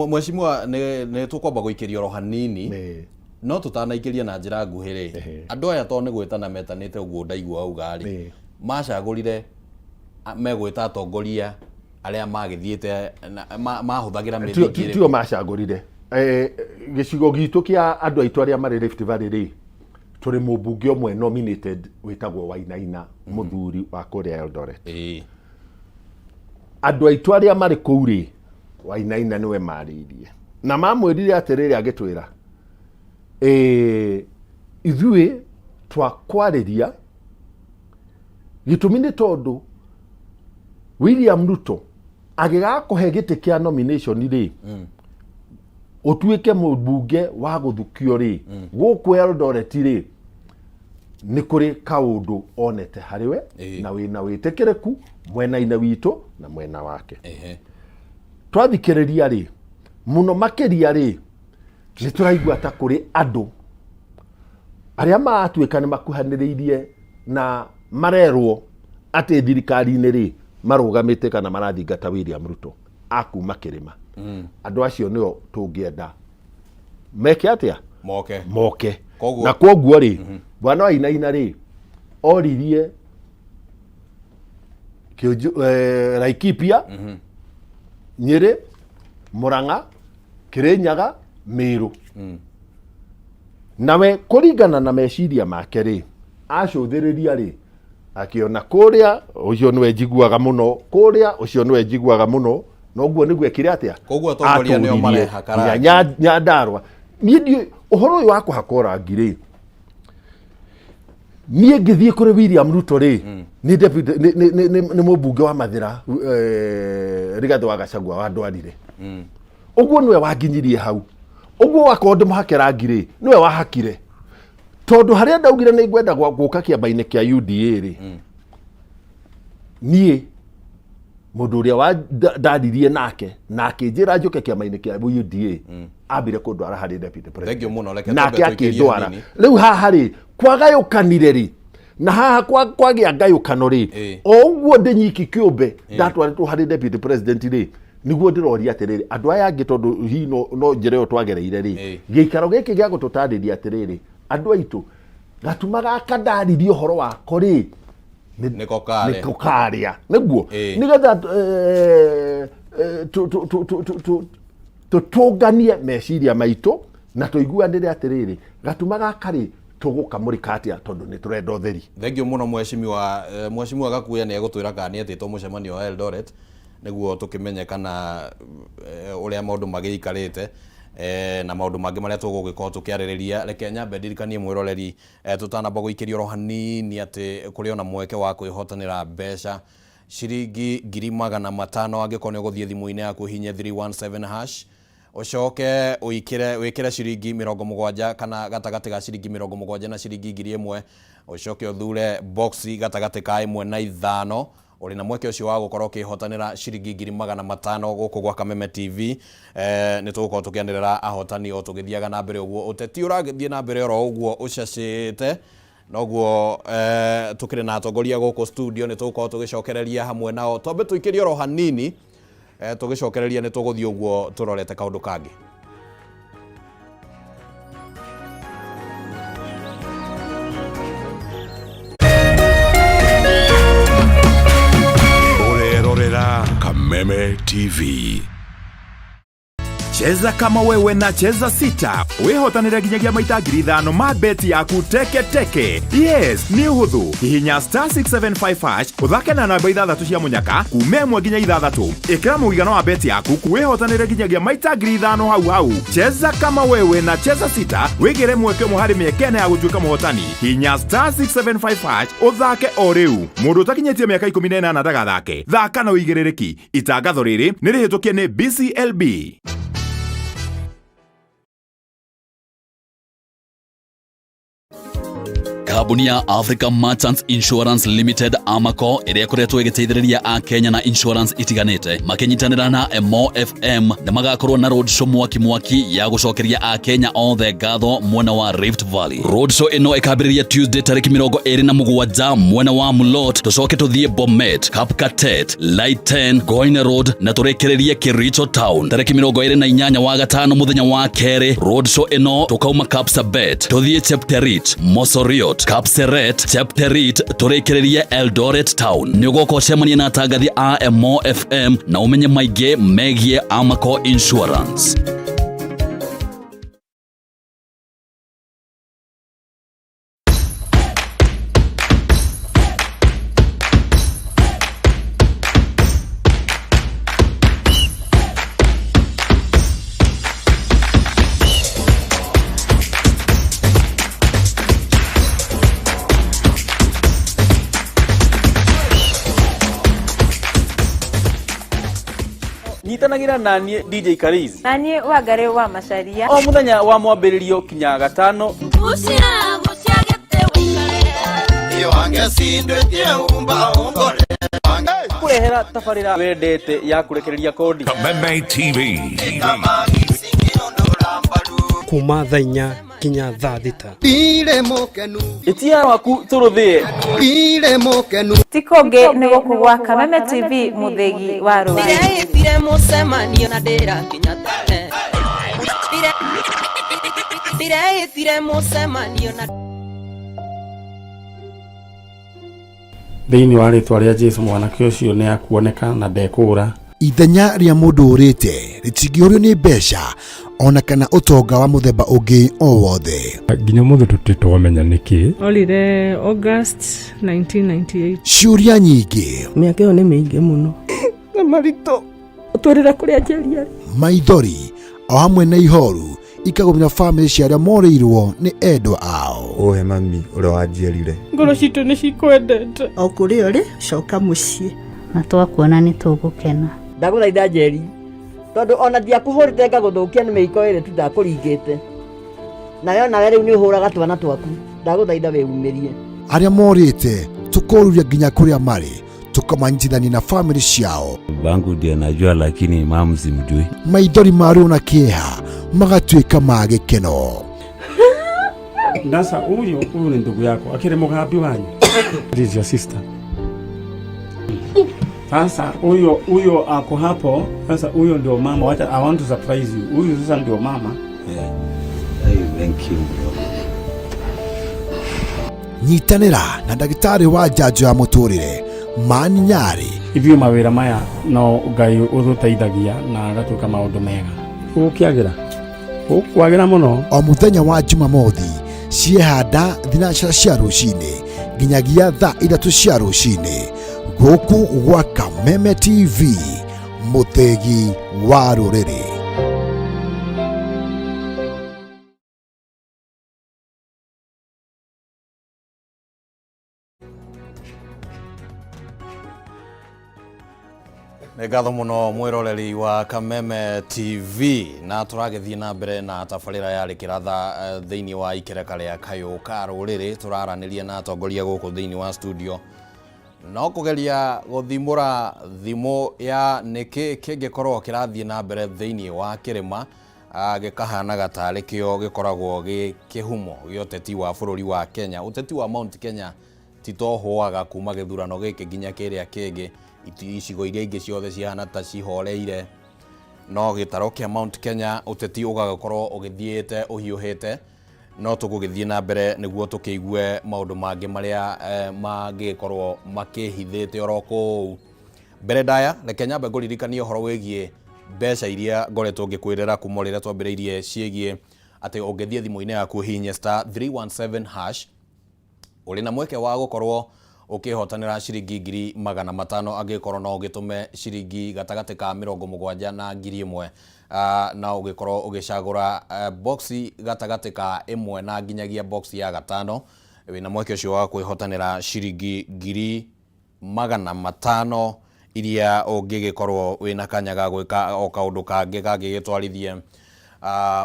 Mheshimiwa, nĩ tũkwamba gũikĩria oro hanini, no tũtanaikĩria na njĩra nguhĩ rĩ, andũ aya to nĩ gwĩtana metanĩte ũguo ndaigua auga rĩ, macagũrire megwĩta atongoria arĩa magĩthiĩte mahũthagĩra mĩthingi Tio macagũrire. Gĩcigo gitũ kĩa andũ aitũ arĩa marĩ Rift Valley rĩ, tũrĩ mũmbunge ũmwe nominated wĩtagwo Wainaina, mũthuri wa kũrĩa Eldoret. Andũ aitũ arĩa marĩ kũu rĩ, Wainaina nĩwe marĩirie na mamwĩrire atĩrĩrĩ, agĩtwĩra ithuĩ twakwarĩria gĩtũmi nĩ tondũ William Ruto agĩgakũhe gĩtĩ kĩa nomination rĩ, ũtuĩke mũmbunge wa gũthukio rĩ, gũkũ Eldoret rĩ, nĩ kũrĩ kaũndũ onete harĩ we na wĩna wĩtĩkĩrĩku mwena-inĩ witũ na mwena wake. Twathikĩrĩria rĩ, mũno makĩria rĩ, nĩ tũraigua ta kũrĩ andũ arĩa maratuĩka nĩ makuhanĩrĩirie na marerwo atĩ thirikari-inĩ rĩ, marũgamĩte kana marathingata William Ruto akuma kĩrĩma. Andũ acio nĩo tũngĩenda meke atĩa? Moke. Moke. Na kwoguo rĩ, bwana Wainaina rĩ, oririe Laikipia, Nyĩrĩ, Mũrang'a, Kĩrĩnyaga, Mĩrũ. Nawe kũringana na meciria make rĩ, acũthĩrĩria rĩ, akĩona kũrĩa ũcio nĩwe njiguaga mũno, kũrĩa ũcio nĩwe njiguaga mũno, noguo nĩguo ekire atĩa? Koguo atongoria nĩo Atũririe marehaka nginya rangi. Nyandarũa. Niĩ ndiũĩ ũhoro ũyũ wa kũhakwo rangi rĩ, niĩ ngĩthiĩ kũrĩ William Ruto rĩ, nĩ deputy, nĩ mũmbunge wa Mathĩra, Rigathĩ wa Gachagua wandwarire. Ũguo nĩwe wanginyirie hau. Ũguo wakorwo ndĩmũhake rangi rĩ, nĩwe wahakire, tondũ harĩa ndaugire nĩ ngwenda gũka kĩamba-inĩ kĩa UDA rĩ, niĩ mũndũ ũrĩa ndaririe nake na akĩnjĩra njũke kĩama-inĩ kĩa UDA ambire kũndwara harĩ deputy president. Thank you mũno, reke Nake twambe tũikĩrie akĩndwara. hanini. Rĩu haha rĩ, kwagayũkanire rĩ, na haha kwagĩa ngayũkano rĩ, o ũguo ndĩ nyiki kĩũmbe ndatwarĩtwo harĩ deputy president rĩ, nĩguo ndĩroria atĩrĩrĩ, andũ aya angĩ, tondũ hihi no njĩra ĩyo twagereire rĩ, gĩikaro gĩkĩ gĩa gũtũtarĩria atĩrĩrĩ, andũ aitũ, gatuma gaka ndaririe ũhoro wako rĩ, Nĩko karĩa. Nĩko karĩa nĩguo nĩgetha tũtũnganie meciria maitũ na tũiguanĩre atĩrĩrĩ, gatuma gaka rĩ, tũgũkamũrĩka atĩa, tondũ nĩ tũrenda ũtheri. Thank you mũno mheshimiwa. Mheshimiwa Gakuya nĩ egũtwĩra kana nĩ etĩtwo mũcemanio wa Eldoret nĩguo tũkĩmenye kana ũrĩa maũndũ magĩikarĩte na maũndũ mangĩ marĩa tũgũgĩkorwo tũkĩarĩrĩria. Reke nyambe ndirikanie mwĩroreri, tũtanamba gũikĩria oro hanini, atĩ kũrĩ ona mweke wa kwĩhotanĩra mbeca ciringi 500,000 angĩkorwo nĩ ũgũthiĩ thimũ-inĩ yaku ũhihinye 317 hash, ũcoke ũikĩre wĩkĩre ciringi 70 kana gatagatĩ ga ciringi 70 na ciringi 1000, ũcoke ũthure box gatagatĩ ka 1 na 5. Ũrĩ na mweke ũcio wa gũkorwo ũkĩhotanĩra ciringi 500,000 gũkũ gwa Kameme TV. Nĩ tũgũkorwo tũkĩanĩrĩra ahotani o tũgĩthiaga na mbere ũguo. Ũteti ũragĩthiĩ na mbere oro ũguo ũcacĩte. Noguo tũkĩrĩ na atongoria gũkũ studio nĩ tũgũkorwo tũgĩcokereria hamwe nao. Twambe tũikĩrie oro hanini, tũgĩcokereria nĩ tũgũthiĩ ũguo tũrorete kaũndũ kangĩ. Ũrerorera Kameme TV. Cheza kama wewe na Cheza Sita wĩhotanĩre nginyagia maita 5,000 ma beti yaku teke teke. Yes, nĩ ũhũthũ. Hihinya star 675 hash ũthake na namba ithathatũ cia mũnyaka kuma ĩmwe nginya ithathatũ. Ĩkĩra mũigana wa beti yaku wĩhotanĩre nginyagia maita 5,000 hau hau. Cheza kama wewe na Cheza Sita wĩgĩre mweke ũmwe harĩ mĩeke ĩna ya gũtuĩka mũhotani. Hihinya star 675 hash ũthake o rĩu. Mũndũ ũtakinyĩtie mĩaka 18 ndagathake. Thaka na ũigĩrĩrĩki. Itangatho rĩrĩ nĩ rĩhĩtũkie nĩ BCLB. Kambuni ya Africa Merchants Insurance Limited Amaco ĩrĩa ĩkoretwo ĩgĩteithĩrĩria a Kenya na insurance itiganĩte makĩnyitanĩra na Emo FM nĩ magakorwo na roadshow mwaki mwaki ya gũcokeria a Kenya othe ngatho mwena wa Rift Valley. Roadshow ĩno ĩkambĩrĩria Tuesday tarĩki 27 mwena wa Mulot, tũcoke tũthiĩ Bomet, Kapkatet, Liten, Goine Road na tũrĩkĩrĩrie Kericho Town. Tarĩki 28 wa gatano mũthenya wa kerĩ, roadshow ĩno tũkauma Kapsabet tũthiĩ Chepterit, Mosoriot, Kapseret, Chepterit tũrĩkĩrĩrie Eldoret Town. Nĩ ũgoka ũcemanie na atangathi a Emo FM na ũmenye maingĩ megiĩ Amaco Insurance. Nyitanagĩra na niĩ DJ Kariz na niĩ Wangari wa Macharia o mũthenya wa mwambĩrĩrio kinya gatano. Kũrehera tabarĩra wendete ya kũrekereria kodi. Kameme TV. Kuma thaa inya kinya thaa thita. Ĩtia waku tũrũthĩe. Ti kũngĩ nĩ gũkũ gwa Kameme TV mũthĩgi wa rũrĩrĩ. Ndĩreĩtire mũcemanio na ndĩrakinya tene. Ndĩreĩtire mũcemanio na Thĩinĩ wa rĩtwa rĩa Jesu mwanake ũcio nĩ akuoneka na ndekũũra. Ithenya rĩa mũndũ ũrĩte rĩtingĩũrio nĩ mbeca ona kana ũtonga wa mũthemba ũngĩ o wothe. Nginya ũmũthĩ tũtirĩ twamenya nĩkĩ. Orire August 1998. Ciũria nyingĩ. Mĩaka ĩyo nĩ mĩingĩ mũno. Na maritũ. Ũtwĩrĩra kũrĩa Njeri arĩ. Maithori o hamwe na ihoru ikagũmĩra bamĩrĩ cia arĩa morĩirwo nĩ endwa ao. Ũhe mami ũrĩa wanjiarire. Ngoro citũ nĩ cikwendete. O kũrĩa ũrĩ, coka mũciĩ. Na twakuona nĩ tũgũkena. Ndagũthaitha Njeri, tondũ ona ndiakũhũrĩte ngagũthũkia nĩ mĩiko ĩrĩ tu ndakũringĩte. Nawe onawe rĩu nĩ ũhũraga twana twaku. Ndagũthaitha wĩumĩrie. Arĩa morĩte tũkoruria nginya kũrĩa marĩ, tũkamanyitithania na bamĩrĩ ciao. Bangu ndiye najua lakini mamu simjui. Maithori ma ruo na kĩeha magatuĩka ma gĩkeno. Sasa huyu huyu ni ndugu yako akiri mũgambi wanyu. This is your sister. Sasa huyo huyo ako hapo. Sasa huyo ndio mama. Wacha, I want to surprise you. Huyu sasa ndio mama. Yeah. Hey, thank you bro. Nyitanĩra na ndagĩtarĩ wa njanjo ya mũtũrĩre Mani Nyarĩ. Ithuĩ mawĩra maya no Ngai ũtũteithagia na agatuĩka maũndũ mega. Gũkĩagĩra. Gũkwagĩra mũno. O mũthenya wa Jumamothi ciehanda thinacara cia rũcinĩ nginyagia thaa ithatũ cia rũcinĩ gũkũ gwa Kameme TV mũthĩgi wa rũrĩrĩ. Nĩ ngatho mũno mwĩroreri wa Kameme TV na tũragĩthiĩ na mbere na tabarĩra ya Rĩkĩratha thĩinĩ wa ikereka rĩa Kayũ ka Rũrĩrĩ. Tũraranĩria na atongoria gũkũ thĩinĩ wa studio No kũgeria gũthimũra thimũ ya nĩkĩ kĩngĩkorwo kĩrathiĩ na mbere thĩinĩ wa kĩrĩma gĩkahanaga tarĩ kĩo gĩkoragwo gĩ kĩhumo gĩa ũteti wa bũrũri wa Kenya. Ũteti wa Mount Kenya ti to ũhũaga kuma gĩthurano gĩkĩ nginya kĩrĩa kĩngĩ, icigo iria ingĩ ciothe cihana ta cihoreire, no gĩtaro kĩa Mount Kenya ũteti ũgagĩkorwo ũgĩthiĩte ũhiũhĩte. No tũgũgĩthiĩ na mbere nĩguo tũkĩigue maũndũ mangĩ marĩa mangĩgĩkorwo makĩhithĩte oro kũu. Mbere ndaya, reke nyambe ngũririkanie ũhoro wĩgiĩ mbeca iria ngoretwo ngĩkwĩrĩra kuma rĩrĩa twambĩrĩirie ciĩgiĩ atĩ ũngĩthiĩ thimũ-inĩ yaku ũhihinye star 317 hash, ũrĩ na mweke wa gũkorwo ũkĩhotanĩra ciringi 500,000 angĩkorwo no ũgĩtũme ciringi gatagatĩ ka 70 na 1000, na ũgĩkorwo ũgĩcagũra boxi gatagatĩ ka ĩmwe na nginyagia boxi ya gatano, wĩna mweke ũcio wa kwĩhotanĩra ciringi 500,000 iria ũngĩgĩkorwo wĩna kanya ga gwĩka o kaũndũ kangĩ kangĩgĩtwarithie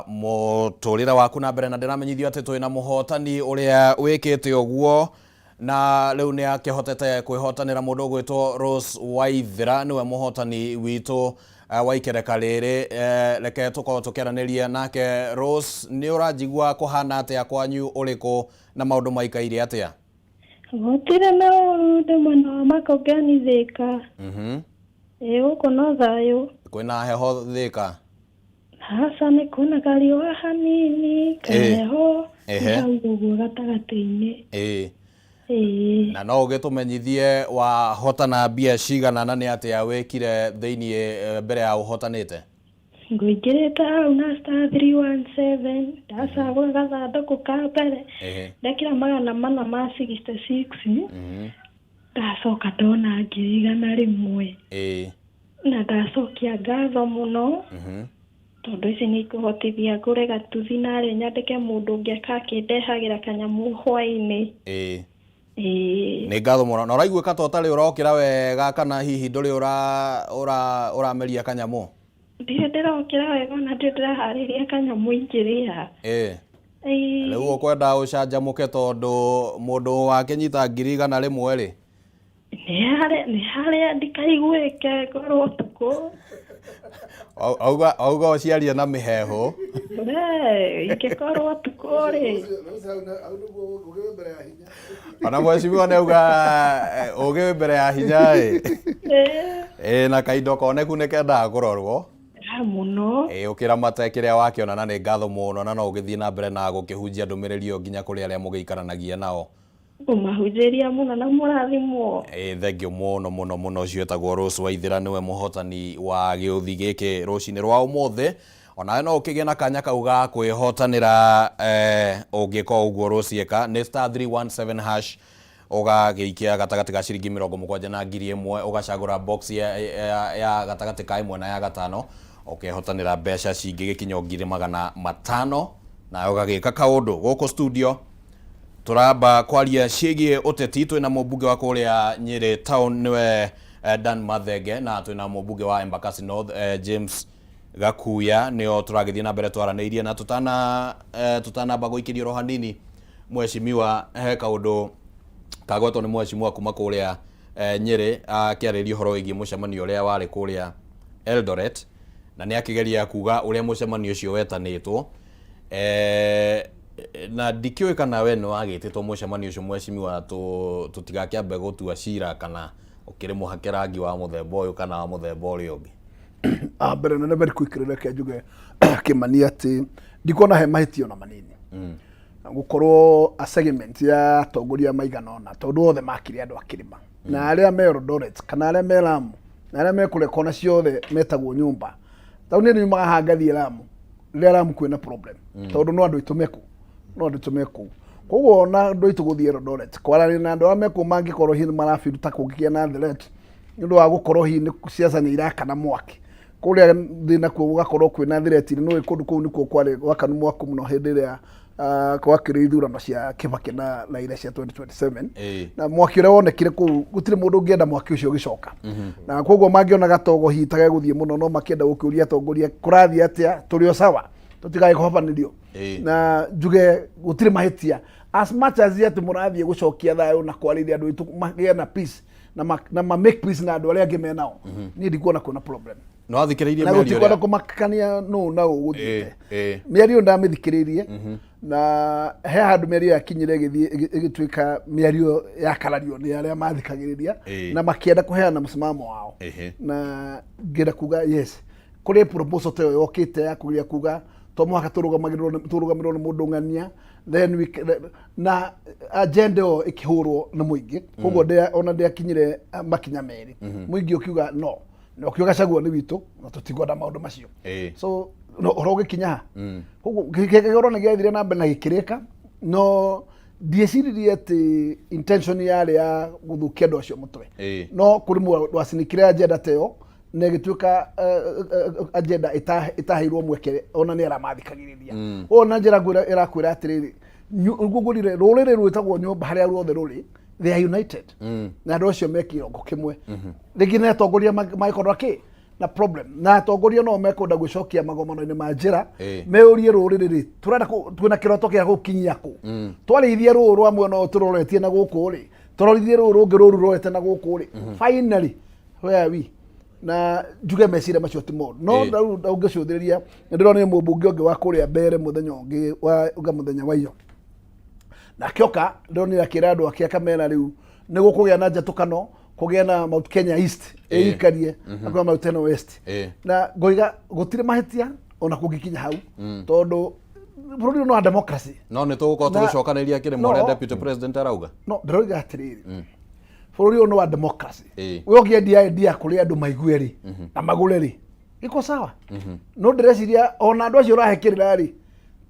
mũtũrĩre waku na mbere. Na ndĩramenyithio atĩ twĩna mũhotani ũrĩa wĩkĩte ũguo na rĩu nĩ akĩhotete kwĩhotanĩra, mũndũ ũgwĩtwo Rose Waithera nĩwe mũhotani witũ wa ikereka rĩrĩ. Reke tũkorwo tũkĩaranĩria nake. Rose, nĩ ũranjigua? Kũhana atĩa kwanyu, ũrĩkũ na maũndũ maikaire atĩa? Gũtirĩ na ũru, ndĩ mwena wa Makongeni Thĩka. Ĩ, gũkũ no thayũ. Kwĩna heho Thĩka? Aca, nĩ kwĩna kariũa hanini, kaheho nĩ hau ũguo gatagatĩ-inĩ. Ĩĩ. Na no ũgĩtũmenyithie wahotana mbia cigana na nĩ atĩa wĩkire thĩiniĩ mbere ya ũhotanĩte? Ngũingĩrĩte hau na star 317, ndacagũra gathandũkũ ka mbere, ndekĩra 466, ndacoka ndona 100,000. Na ndacokia ngatho mũno, tondũ ici nĩ ikũhotithia ngũre gatuthi narĩ nyandĩke mũndũ ũngĩ akakĩndehagĩra kanyamũ hwaĩ-inĩ. Ĩĩ. Nĩ ngatho mũno. Na ũraiguĩka ta ũtarĩ ũrokĩra wega kana hihi ndũrĩ ũrameria kanyamũ? Ndirĩ ndĩrokĩra wega, ona ndirĩ ndĩraharĩria kanyamũ ingĩrĩa. Ĩĩ. Rĩu ũkwenda ũcanjamũke tondũ mũndũ wakĩnyita 100,000 rĩ? Nĩ harĩa ndikaiguĩke ngorwo ũtukũ. Auga ũciarie na mĩheehũ. We, ingĩkorwo ũtukũ rĩ. Ona mheshimiwa nĩ auga ũgĩ wĩ mbere ya hinya ĩ. Ĩ, na kaindo koneku nĩ kendaga kũrorwo. Ah, mũno. Ĩ, ũkĩramate kĩrĩa wakĩona, na nĩ ngatho mũno, na no ũgĩthiĩ na mbere na gũkĩhunjia ndũmĩrĩri ĩyo nginya kũrĩ arĩa mũgĩikaranagia nao. Ngũmahunjĩria mũno na mũrathimwo. Ĩ, thengio mũno mũno mũno. Ũcio etagwo Rose Waithera, nĩwe mũhotani wa gĩũthi gĩkĩ rũcinĩ rwa ũmũthĩ. Onawe no ũkĩgĩe na kanya kau ga kwĩhotanĩra ũngĩka o ũguo Rose eka, nĩ star 317 hash, ũgagĩikia gatagatĩ ka ciringi 70 na 1000, ũgacagũra box ya gatagatĩ ka ĩmwe na ya gatano, ũkehotanĩra mbeca cingĩgĩkinya o 500,000, nawe ũgagĩka kaũndũ. Gũkũ studio tũramba kwaria ciĩgiĩ ũteti, twĩna mũmbunge wa kũrĩa Nyĩrĩ town nĩwe Dan Mathenge, na twĩna mũmbunge wa Embakasi North James Gakuya, nĩo tũragĩthiĩ na mbere twaranĩirie. Na tũtanamba gũikĩrio oro hanini, mheshimiwa, he kaũndũ kagwetwo nĩ mheshimiwa kuma kũrĩa Nyĩrĩ akĩarĩria ũhoro wĩgiĩ mũcemanio ũrĩa warĩ kũrĩa Eldoret, na nĩ akĩgeria kuga ũrĩa mũcemanio ũcio wetanĩtwo, na ndikĩũĩ kana we nĩ wagĩtĩtwo mũcemanio ũcio, mheshimiwa, tũtigakĩambe gũtua cira kana ũkĩrĩ mũhake rangi wa mũthemba ũyũ kana wa mũthemba ũrĩa ũngĩ. Ah, mbere nene very quickly, reke njuge Kĩmani atĩ ndikuona he mahĩtia ona manini gũkorwo a segment ya atongoria maigana ũna, tondũ othe makire andũ a kĩrĩma na arĩa me Eldoret kana arĩa me Lamu na arĩa me kũrĩa kona ciothe metagwo nyũmba. Tondũ niĩ nyumaga haha ngathiĩ Lamu, rĩrĩa Lamu kwĩna problem, tondũ no andũ aitũ meku, no andũ aitũ mekũu. Koguo ona andũ aitũ gũthiĩ Eldoret kwaranĩria na andũ arĩa mekũu, mangĩkorwo hihi nĩ marabiruta kũngĩgĩa na threat nĩ ũndũ wa gũkorwo hihi nĩ ciaca nĩ irakana mwaki kũrĩa thĩ, nakuo gũgakorwo kwĩna threat. Nĩ kũndũ kũu nĩkuo kwarĩ gwakanu mwaku mũno hĩndĩ ĩrĩa gwakĩrĩ ithurano cia Kibaki na Raila cia 2027, na mwaki ũrĩa wonekire kũu, gũtirĩ mũndũ ũngĩenda mwaki ũcio ũgĩcoka. Na koguo mangĩona gatogo hihi ta gegũthiĩ mũno, no makĩenda gũkĩũria atongoria kũrathiĩ atĩa, tũrĩ o sawa, tũtigagĩkobanĩrio. Na njuge gũtirĩ mahĩtia, as much as atĩ mũrathiĩ gũcokia thayũ na kwarĩria andũ aitũ magĩe na peace. na ma, na ma make peace na andũ arĩa angĩ menao, niĩ ndikuona kwĩna problem. Nĩ wathikĩrĩirie Na mĩario gũtikwenda ĩrĩa kũmakania nũ na ũgũthiĩte. Ĩĩ. Mĩario ndamĩthikĩrĩirie, na he handũ mĩario yakinyire ĩgĩthiĩ ĩgĩtuĩka mĩario yakarario nĩ arĩa mathikagĩrĩria na makĩenda kũheana mũsimamo wao. Na ngĩenda kuga yes, kũrĩ proposal ta ĩyo yokĩte ya kũgeria kuga to mũhaka tũrũgamĩrĩrwo nĩ mũndũ ng'ania, then we, na agenda ĩyo ĩkĩhũrwo nĩ mũingĩ. Koguo ona ndĩakinyire makinya merĩ. Mũingĩ ũkiuga no, na ũkiuga Gachagua nĩ witũ na tũtikwenda maũndũ macio. So no ũhoro ũgĩkinya ha. Koguo kĩgoro nĩ gĩathire na mbere na gĩkĩrĩka, no ndieciririe atĩ intention yarĩ ya gũthũkia andũ acio mũtwe. No kũrĩ mũndũ wacinikire agenda ta ĩyo na ĩgĩtuĩka agenda ĩtaheirwo mweke ona nĩ aramathikagĩrĩria. Ũyũ na njĩra ngwĩra ĩrakwĩra atĩrĩrĩ, ngũgũrire rũrĩrĩ rwĩtagwo nyũmba harĩa ruothe rũrĩ, they are united. Na andũ acio me kĩrongo kĩmwe. Rĩngĩ nĩ atongoria mangĩkorwo kĩ na problem, na atongoria no mekwenda gwĩcokia magomano-inĩ ma njĩra, meurie rũrĩrĩ rĩ tũrenda twĩna kĩroto kĩa gũkinyia kũ. Twarĩithia rũũ rwa mwena ũyũ tũroretie na gũkũ rĩ, tũrorithie rũũ rũngĩ rũru rũrorete na gũkũ rĩ, finally where are we? Na njuge meciria macio ti moru, no rĩu ũngĩcũthĩrĩria nĩ ndĩronire mũmbunge ũngĩ wa kũrĩa mbere mũthenya ũngĩ wa ũga mũthenya wa iyo, na akĩoka ndĩronire akĩra andũ ake akamera rĩu nĩ gũkũgĩa na njatũkano, kũgĩa na Mount Kenya East ĩikarie na kũgĩa Mount Kenya West. Na ngoiga gũtirĩ mahĩtia ona kũngĩkinya hau, tondũ bũrũri ũyũ nĩ wa democracy. No nĩ tũgũkorwo tũgĩcokanĩria kĩrĩma ũrĩa deputy president arauga. No ndĩroiga atĩrĩrĩ, bũrũri ũyũ nĩ wa democracy. We ũngĩendia idea kũrĩ andũ maigue rĩ na magũre rĩ, iko sawa. No ndĩreciria ona andũ acio ũrahe kĩrĩra rĩ,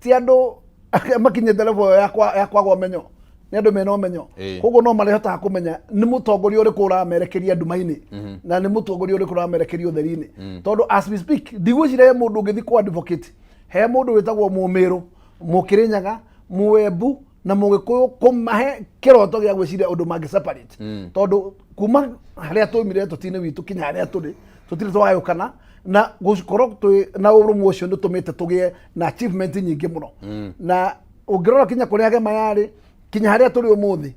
ti andũ makinyĩte level ĩyo ya kwaga ũmenyo, nĩ andũ mena ũmenyo. Koguo no marĩhotaga kũmenya nĩ mũtongoria ũrĩkũ ũramerekeria nduma-inĩ na nĩ mũtongoria ũrĩkũ ũramerekeria ũtheri-inĩ. Tondũ as we speak, ndigwĩciria he mũndũ ũngĩthiĩ kũ advocate he mũndũ wĩtagwo Mũmĩrũ, Mũkĩrĩnyaga, Mũembu na Mũgĩkũyũ kũmahe kĩroto gĩa gwĩciria ũndũ mangĩ separate. Tondũ kuma harĩa twaumire tũtinĩ witũ kinya harĩa tũrĩ, tũtirĩ twagayũkana, na gũkorwo twĩ na ũrũmwe ũcio nĩ ũtũmĩte tũgĩe na achievement nyingĩ mũno. Na ũngĩrora kinya kũrĩa gema yarĩ kinya harĩa tũrĩ ũmũthĩ,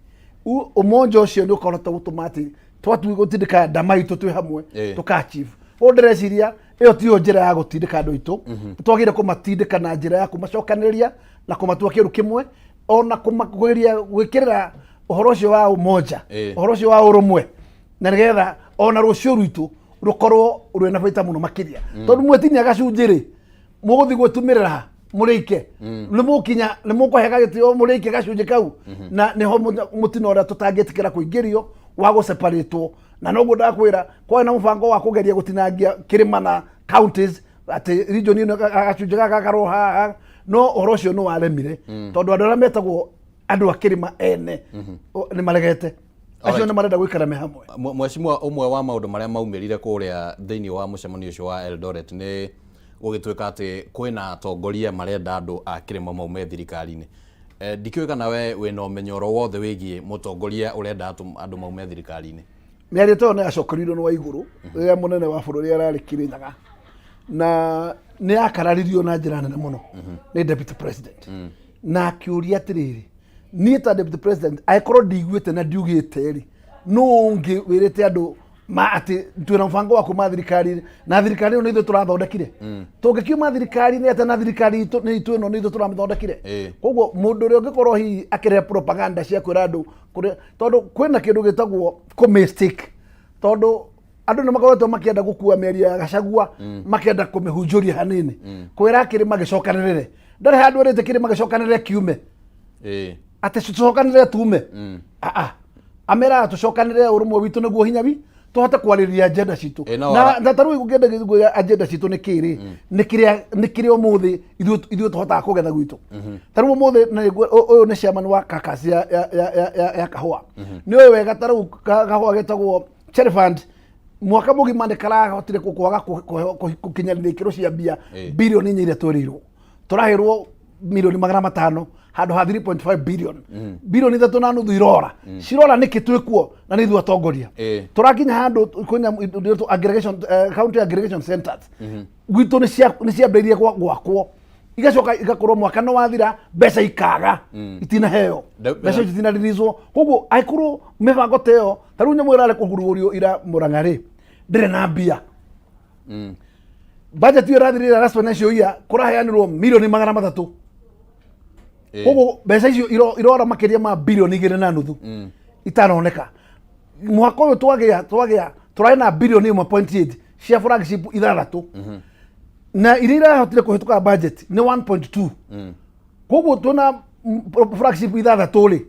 ũmonja ũcio nĩ ũkoretwo gũtũma atĩ twatui gũtindĩka ndama itũ twĩ hamwe, tũka achieve. Ũũ ndĩreciria ĩyo tiyo njĩra ya gũtindĩka andũ aitũ. Twagĩrĩire kũmatindĩka na njĩra ya kũmacokanĩrĩria na kũmatua kĩndũ kĩmwe, ona kũgeria gwĩkĩrĩra ũhoro ũcio wa ũmonja, ũhoro ũcio wa ũrũmwe, na nĩgetha ona rũciũ rwitũ rũkorwo rwĩna baita mũno makĩria. Tondũ mwetinia gacunjĩ rĩ, mũgũthiĩ gwĩtumĩrĩra ha mũrĩike? Nĩ mũkinya nĩ mũkũhega gĩtĩo mũrĩike gacunjĩ kau, na nĩho mũtino ũrĩa tũtangĩtĩkĩra kũingĩrio wa gũseparatwo. Na noguo ndakwĩra, kwarĩ na mũbango wa kũgeria gũtinangia kĩrĩma na counties, atĩ region ĩno gacunjĩ gaka gakarwo haha, no ũhoro ũcio nĩ waremire, tondũ andũ arĩa metagwo andũ a kĩrĩma ene nĩ maregete acio, nĩ marenda gũikara me hamwe. Mheshimiwa, ũmwe wa maũndũ marĩa maumĩrire kũrĩa thĩinĩ wa mũcemanio ũcio wa Eldoret nĩ gũgĩtuĩka atĩ kwĩna atongoria marenda andũ a kĩrĩma maume thirikari-inĩ. Ndikĩũĩ kana we wĩna ũmenyo oro wothe wĩgiĩ mũtongoria ũrenda andũ maume thirikari-inĩ. Mĩario ta ĩyo nĩ yacokerirwo nĩ Waigũrũ rĩrĩa mũnene wa bũrũri ararĩ Kĩrĩnyaga, na nĩ yakararirio na njĩra nene mũno nĩ deputy president, na akĩũria atĩrĩrĩ, niĩ ta deputy president angĩkorwo ndiguĩte na ndiugĩte rĩ, nũ ũngĩ wĩrĩte andũ ma atĩ twĩna mũbango wa kuma thirikari, na thirikari ĩno nĩ ithuĩ tũrathondekire? Tũngĩkiuma thirikari-inĩ atĩa na thirikari itũ nĩ itũ ĩno nĩ ithuĩ tũramĩthondekire? Koguo mũndũ ũrĩa ũngĩkorwo hihi akĩrehe propaganda cia kwĩra andũ kũrĩa, tondũ kwĩna kĩndũ gĩtagwo kũ mistake, tondũ andũ nĩ makoretwo makĩenda gũkua mĩario ya Gachagua, makenda kũmĩhunjũria hanini, kwĩra kĩrĩma gĩcokanĩrĩre. Ndarĩ handũ erĩte kĩrĩma gĩcokanĩrĩre kiume, atĩ tũcokanĩrĩre tume. Aa, ameraga tũcokanĩrĩre, ũrũmwe witũ nĩguo hinya wi tũhote kwarĩrĩria agenda citũ. No Na na ta rĩu ũngĩenda ngwĩra agenda citũ nĩ kĩrĩ, nĩ kĩrĩa nĩ kĩrĩa ũmũthĩ ithuĩ tũhotaga kũgetha gwitũ. Ta rĩu ũmũthĩ ũyũ nĩ chairman wa kakas ya kahũa, nĩ ũĩ wega ta rĩu kahũa getagwo Cherry Fund, mwaka mũgima nĩ karahotire kwaga gũkinyanĩria ikĩro cia mbia 4 bilioni iria twĩrĩirwo. Tũraheirwo 500 milioni handũ ha 3.5 billion. 3.5 bilioni irora cirora nĩkĩ twĩkuo na nĩ ithuĩ atongoria? Tũrakinya handũ kwĩna indo aggregation, county aggregation centers gwitũ nĩ ciambĩrĩirie gwakwo. Igacoka igakorwo mwaka nĩ wathira, mbeca ikaga, itinaheo, mbeca icio itinareleaswo. Koguo angĩkorwo mĩbango ta ĩyo, ta rĩu nyamũ ĩrarĩ kũgurũrio ira Murang'a rĩ, ndĩrĩ na mbia. Budget ĩyo ĩrathirire last financial year, kũraheanirwo mirioni 300. Koguo mbeca icio irora makĩria ma 2.5 birioni itanoneka. Mwaka ũyũ twagĩa tũrarĩ na 1.8 birioni cia flagship ithathatũ, na iria irahotire kũhĩtũka budget nĩ 1.2. Koguo twĩna flagship ithathatũ rĩ,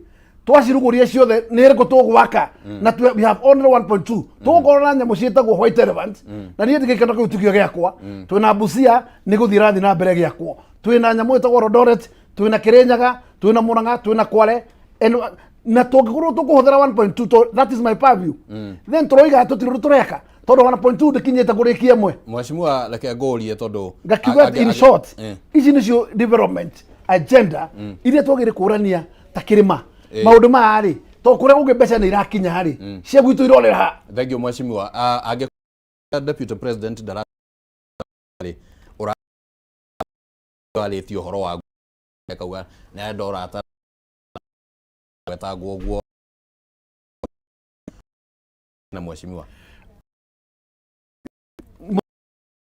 twacirugũria ciothe nĩ ĩrĩkũ tũgwaka? Na we have only 1.2. Tũgũkorwo na nyamũ ciĩtagwo white elephant, na niĩ ndigĩkeno kĩu tikio gĩakwa. Twĩna Busia, nĩ gũthiĩ ĩrathiĩ na mbere gĩakwo. Twĩna nyamũ ĩtagwo Eldoret, twĩna Kirinyaga, twĩna Murang'a, twĩna Kwale. And na tũngĩkorwo tũkũhũthĩra 1.2 to, that is my purview, then tũroiga tũtirĩ ũndũ tũreka, tondũ 1.2 ndĩkinyĩte kũrĩkia ĩmwe. Mheshimiwa, reke ngũrie tondũ Ngakiuga in short, ici nĩcio development agenda iria twagĩrĩire kũrania ta kĩrĩma. Maũndũ maya rĩ, to kũrĩa kũngĩ mbeca nĩ irakinya rĩ, cia gwitũ irorera ha? Thank you, mheshimiwa. Ah, angĩ deputy president ndara rĩ ũrarĩtie ũhoro wa akauga nĩ arenda ũrata wetangwo ũguo na mheshimiwa.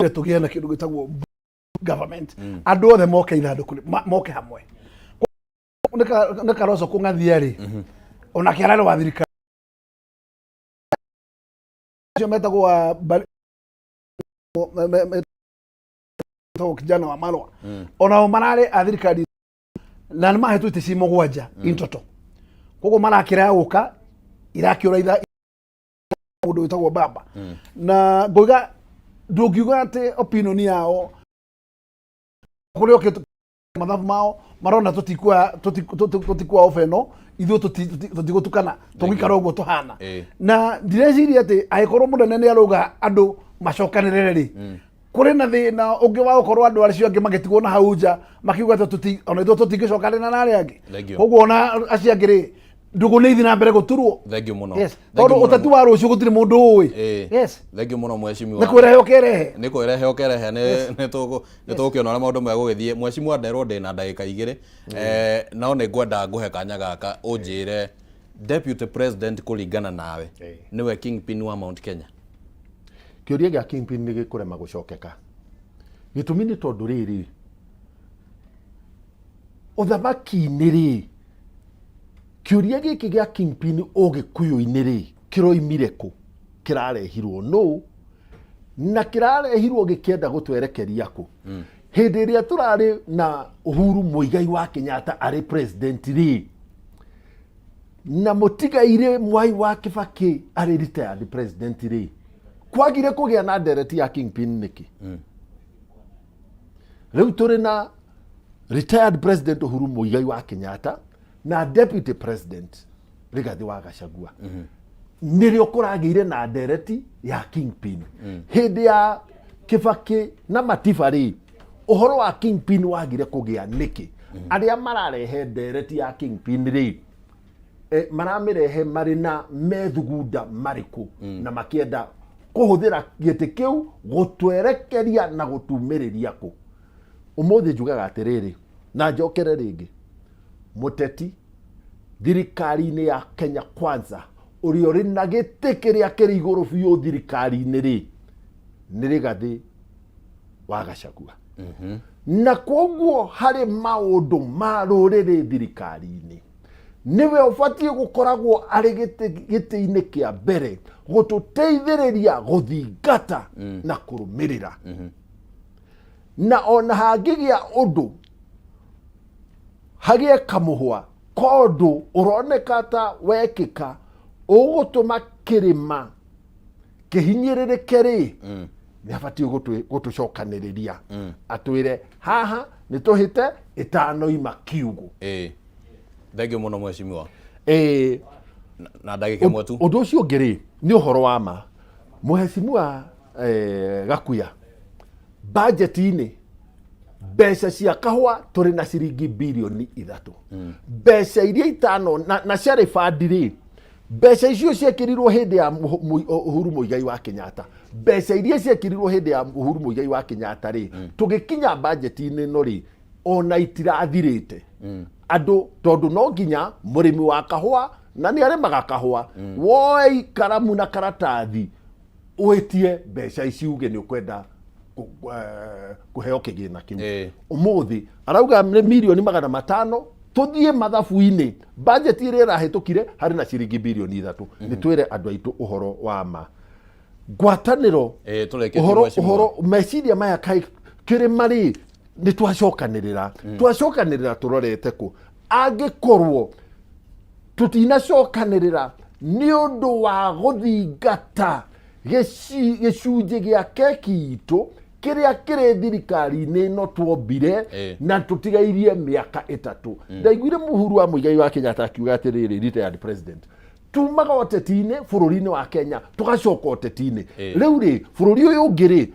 Tũgĩe na kĩndũ gĩtagwo government, andũ othe moke ithandũkũ moke hamwe. Nĩ Karoco kũng'athia rĩ, onake ararĩ wa thirikari acio metagwo wa metagwo kijana wa Marwa, onao mararĩ a thirikari na nĩ mahetwo itĩ ci mũgwanja in total. Koguo marakĩra gũka irakĩũra itha mũndũ wĩtagwo baba, na ngoiga ndũngiuga atĩ opinion yao kũrĩa ũkĩte mathabu mao marona tũtikuoya oba ĩno, ithuĩ tũtigũtukana, tũgũikara ũguo tũhana. Na ndireciria atĩ angĩkorwo mũnene nĩ arauga andũ macokanĩrĩre rĩ, kũrĩ na thĩna ũngĩ wa gũkorwo andũ acio angĩ magĩtigwo na hau nja makiuga atĩ ona ithuĩ tũtingĩcokanĩrĩra na arĩa angĩ. Thank you. Koguo ona acio angĩ rĩ, ndũgũ nĩ ithi na mbere gũturwo. Thank you mũno. Yes. Thank Tondũ you mũno. ũteti wa rũciũ gũtirĩ mũndũ ũĩ. Yes. Thank you mũno, mheshimiwa. Nĩ kwĩrehe ũkĩrehe. Nĩ kwĩrehe ũkerehe. Nĩ tũgũkĩona ũrĩa maũndũ megũgĩthiĩ. Mheshimiwa, nderwo ndĩ na ndagĩka 2. No nĩ ngwenda ngũhe kanya gaka ũnjĩre, deputy president kũringana nawe nĩwe kingpin wa Mount Kenya? Kĩũria gĩa kingpin nĩ gĩkũrema gũcokeka. Gĩtũmi nĩ tondũ rĩrĩ, ũthamaki-inĩ rĩ, kĩũria gĩkĩ gĩa kingpin ũgĩkũyũ-inĩ rĩ, kĩroimire kũ? Kĩrarehirwo nũ? Na kĩrarehirwo gĩkĩenda gũtwerekeria kũ? Hĩndĩ ĩrĩa tũrarĩ na Uhuru Muigai wa Kenyatta arĩ president rĩ, na mũtigairĩ Mwai wa Kibaki arĩ retired president rĩ, kwagire kũgĩa na ndereti ya kingpin nĩkĩ? Rĩu tũrĩ na retired president Uhuru Muigai wa Kenyatta na deputy president Rigathi wa Gachagua, nĩrĩo kũragĩire na ndereti ya kingpin. Hĩndĩ ya Kibaki na Matiba rĩ, ũhoro wa kingpin wagire kũgĩa nĩkĩ? Arĩa mararehe ndereti ya kingpin rĩ, maramĩrehe marĩ na methugunda marĩkũ, na makĩenda kũhũthĩra gĩtĩ kĩu gũtwerekeria na gũtumĩrĩria kũ? Ũmũthĩ njugaga atĩrĩrĩ, na njokere rĩngĩ, mũteti thirikari-inĩ ya Kenya Kwanza ũrĩa ũrĩ na gĩtĩ kĩrĩa kĩrĩ igũrũ biũ thirikari-inĩ rĩ, nĩ Rigathĩ wa Gachagua. Na kwoguo harĩ maũndũ ma rũrĩrĩ thirikari-inĩ, nĩwe ũbatiĩ gũkoragwo arĩ gĩtĩ-inĩ kĩa mbere gũtũteithĩrĩria gũthingata na kũrũmĩrĩra. Na ona hangĩgĩa ũndũ, hagĩe kamũhwa kondũ ũroneka ta wekĩka ũgũtũma kĩrĩma kĩhinyĩrĩrĩke rĩ, nĩ abatiĩ gũtũcokanĩrĩria, atwĩre haha nĩ tũhĩte ĩtanoima kiugo. Thank you mũno, mheshimiwa. Na ndagĩka ĩmwe tu. Ũndũ ũcio ũngĩ rĩ, nĩ ũhoro wa ma, mheshimiwa Gakuya, bajeti-inĩ mbeca cia kahũa tũrĩ na ciringi 3 birioni, mbeca iria itano na ciarĩ bandi rĩ, mbeca icio ciekĩrirwo hĩndĩ ya Uhuru Muigai wa Kenyatta. Mbeca iria ciekĩrirwo hĩndĩ ya Uhuru Muigai wa Kenyatta rĩ, tũgĩkinya bajeti-inĩ ĩno rĩ, Ona itirathirĩte andũ, tondũ no nginya mũrĩmi wa kahũa, na nĩ arĩmaga kahũa, woe karamu na karatathi wĩtie mbeca ici, uge nĩ ũkwenda kũheo kĩgĩna kĩu. Ũmũthĩ arauga nĩ mirioni 500. Tũthiĩ mathabu-inĩ, bajeti ĩrĩa ĩrahĩtũkire harĩ na ciringi birioni 3. Nĩ twĩre andũ aitũ ũhoro wa ma, ngwatanĩro Tũrĩkĩtie, ũhoro mheshimiwa. Ũhoro meciria maya kaĩ kĩrĩma rĩ, nĩ twacokanĩrĩra, twacokanĩrĩra tũrorete kũ? Angĩkorwo tũtinacokanĩrĩra nĩ ũndũ wa gũthingata gĩcunjĩ gĩa keki itũ kĩrĩa kĩrĩ thirikari-inĩ ĩno twombire na tũtigairie mĩaka 3. Ndaiguire Mũhuru wa Mũigai wa Kenyatta akiuga atĩrĩrĩ, retired president, tumaga ũteti-inĩ bũrũri-inĩ wa Kenya tũgacoka ũteti-inĩ. Rĩu rĩ, bũrũri ũyũ ũngĩ rĩ,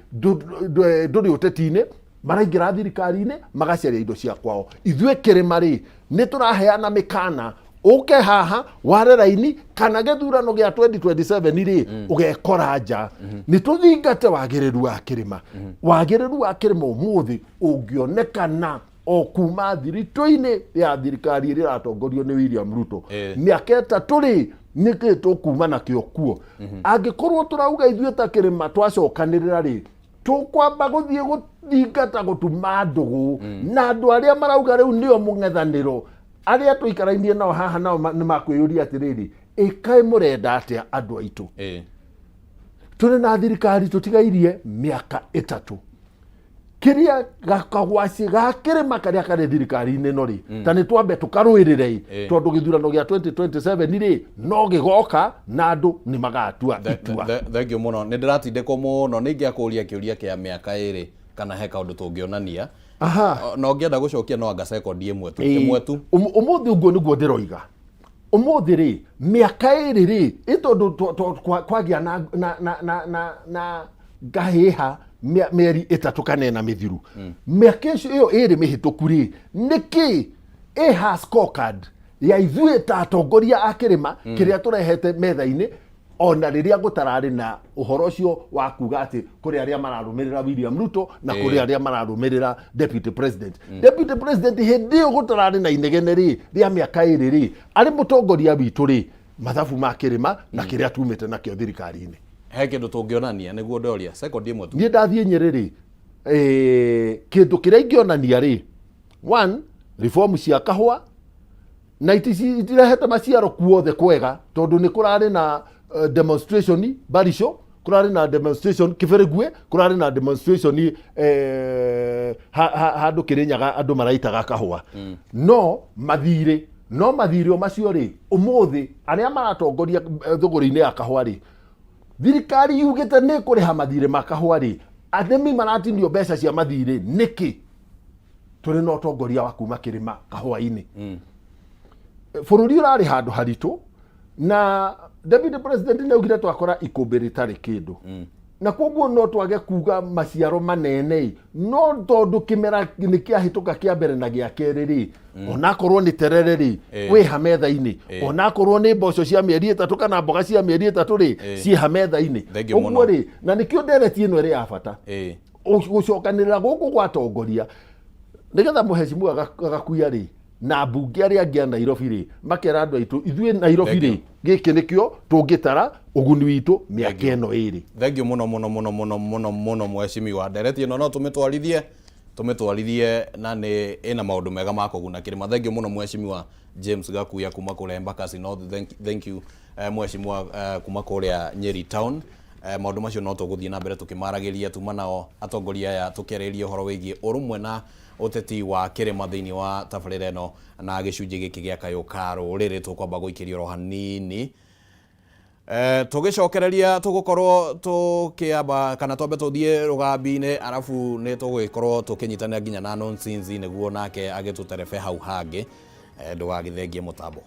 ndũrĩ ũteti-inĩ, maraingĩra thirikari-inĩ magacaria indo cia kwao. Ithuĩ kĩrĩma rĩ, nĩ tũraheana mĩkana, ũke haha ware raini kana gĩthurano gĩa 2027 rĩ, ũgekora nja. Nĩ tũthingate wagĩrĩru wa kĩrĩma. Wagĩrĩru wa kĩrĩma ũmũthĩ ũngĩonekana o kuma thiritũ-inĩ ya thirikari ĩrĩa ĩratongorio nĩ William Ruto. Mĩaka 3 rĩ, nĩkĩ tũkuma nakĩo kuo? Angĩkorwo tũrauga ithuĩ ta kĩrĩma twacokanĩrĩra rĩ, tũkwamba gũthiĩ gũthingata gũtuma ndũgũ na andũ arĩa marauga rĩu nĩo mũng'ethanĩro, arĩa tũikarainie nao haha, nao nĩ makwĩyũria atĩrĩrĩ, ĩkaĩ mũrenda atĩa andũ aitũ? Tũrĩ na thirikari tũtigairie mĩaka 3, kĩrĩa gakagwacĩ ga kĩrĩma karĩa karĩ thirikari-inĩ ĩno rĩ, ta nĩ twambe tũkarũĩrĩre ĩ, tondũ gĩthurano gĩa 2027 rĩ, no gĩgoka na andũ nĩ magatua itua. Thank you mũno. Nĩ ndĩratindĩkwo mũno nĩ ingĩakũria kĩũria kĩa mĩaka 2 kana he kaũndũ tũngĩonania. Na ũngĩenda gũcokia no anga sekondi ĩmwe tu. Ĩmwe tu. Ũmũthĩ ũguo nĩguo ndĩroiga, ũmũthĩ rĩ, mĩaka 2 rĩ, ĩ tondũ kwagĩa na ngahĩha mĩeri 3 kana 4 mĩthiru, mĩaka ĩcio ĩyo ĩrĩ mĩhĩtũku rĩ, nĩkĩ ĩha scorecard ya ithuĩ ta atongoria a kĩrĩma kĩrĩa tũrehete metha-inĩ, ona rĩrĩa gũtararĩ na ũhoro ũcio wa kuga atĩ kũrĩ arĩa mararũmĩrĩra William Ruto na kũrĩ arĩa mararũmĩrĩra deputy president? Deputy president hĩndĩ ĩyo gũtararĩ na inegene rĩ rĩa mĩaka 2 rĩ, arĩ mũtongoria witũ rĩ, mathabu ma kĩrĩma na kĩrĩa tumĩte nakĩo thirikari-inĩ. He kĩndũ tũngĩonania nĩguo ndoria sekondi ĩmwe tu. Niĩ ndathiĩ Nyĩrĩ rĩ, kĩndũ kĩrĩa ingĩonania rĩ, one, reform cia kahũa na itirehete maciaro kuothe kwega, tondũ nĩ kũrarĩ na demonstration Barico, kũrarĩ na demonstration Kĩbĩrĩguĩ, kũrarĩ na demonstration handũ Kĩrĩnyaga, andũ maraitaga kahũa. No mathirĩ o macio rĩ, ũmũthĩ arĩa maratongoria thũgũrĩ-inĩ ya kahũa rĩ, thirikari yugĩte nĩ kũrĩha mathirĩ ma kahũa rĩ, arĩmi maratinio mbeca cia mathirĩ nĩkĩ? Tũrĩ na ũtongoria wa kuma kĩrĩma kahũa-inĩ. Bũrũri ũrarĩ handũ haritũ na deputy president nĩ augire twakora ikũmbĩ rĩtarĩ kĩndũ, na koguo no twage kuga maciaro manene ĩ, no tondũ kĩmera nĩ kĩahĩtũka kĩa mbere na gĩa kerĩ rĩ, onakorwo nĩ terere rĩ, wĩha metha-inĩ, onakorwo nĩ mboco cia mĩeri 3 kana mboga cia mĩeri 3 rĩ, ciĩha metha-inĩ. Thank you mũno. Ũguo rĩ, na nĩkĩo ndereti ĩno ĩrĩ ya bata, gũcokanĩrĩra gũkũ gwatongoria nĩgetha mũhecimu agakuya rĩ na mbunge arĩa angĩ a Nairobi rĩ, makera andũ aitũ ithuĩ Nairobi Thank you. rĩ, gĩkĩ nĩkĩo tũngĩtara ũguni witũ mĩaka ĩno ĩrĩ. Thank you mũno mũno mũno mũno mũno mũno, mheshimiwa. Ndereti ĩno no tũmĩtwarithie na nĩ ĩna maũndũ mega ma kũguna kĩrĩma. Thank you mũno, mheshimiwa James Gakuya kuma kũrĩa Embakasi North. Thank you, mheshimiwa, kuma kũrĩa Nyeri Town. Maũndũ macio no tũgũthiĩ na mbere tũkĩmaragĩria tuma nao atongoria aya tũkĩarĩrĩria ũhoro wĩgiĩ ũrũmwe na ũteti wa kĩrĩma thĩinĩ wa tabarĩra ĩno na gĩcunjĩ gĩkĩ gĩa kayũ ka rũrĩrĩ. Tũkwamba gũikĩrio oro hanini. Tũgĩcokereria tũgũkorwo tũkĩamba kana twambe tũthiĩ rũgambi-inĩ, arabu nĩ tũgũgĩkorwo tũkĩnyitanĩra nginya na Nonsinzi nĩguo nake agĩtũterebe hau hangĩ. Ndũgagĩthengie mũtambo.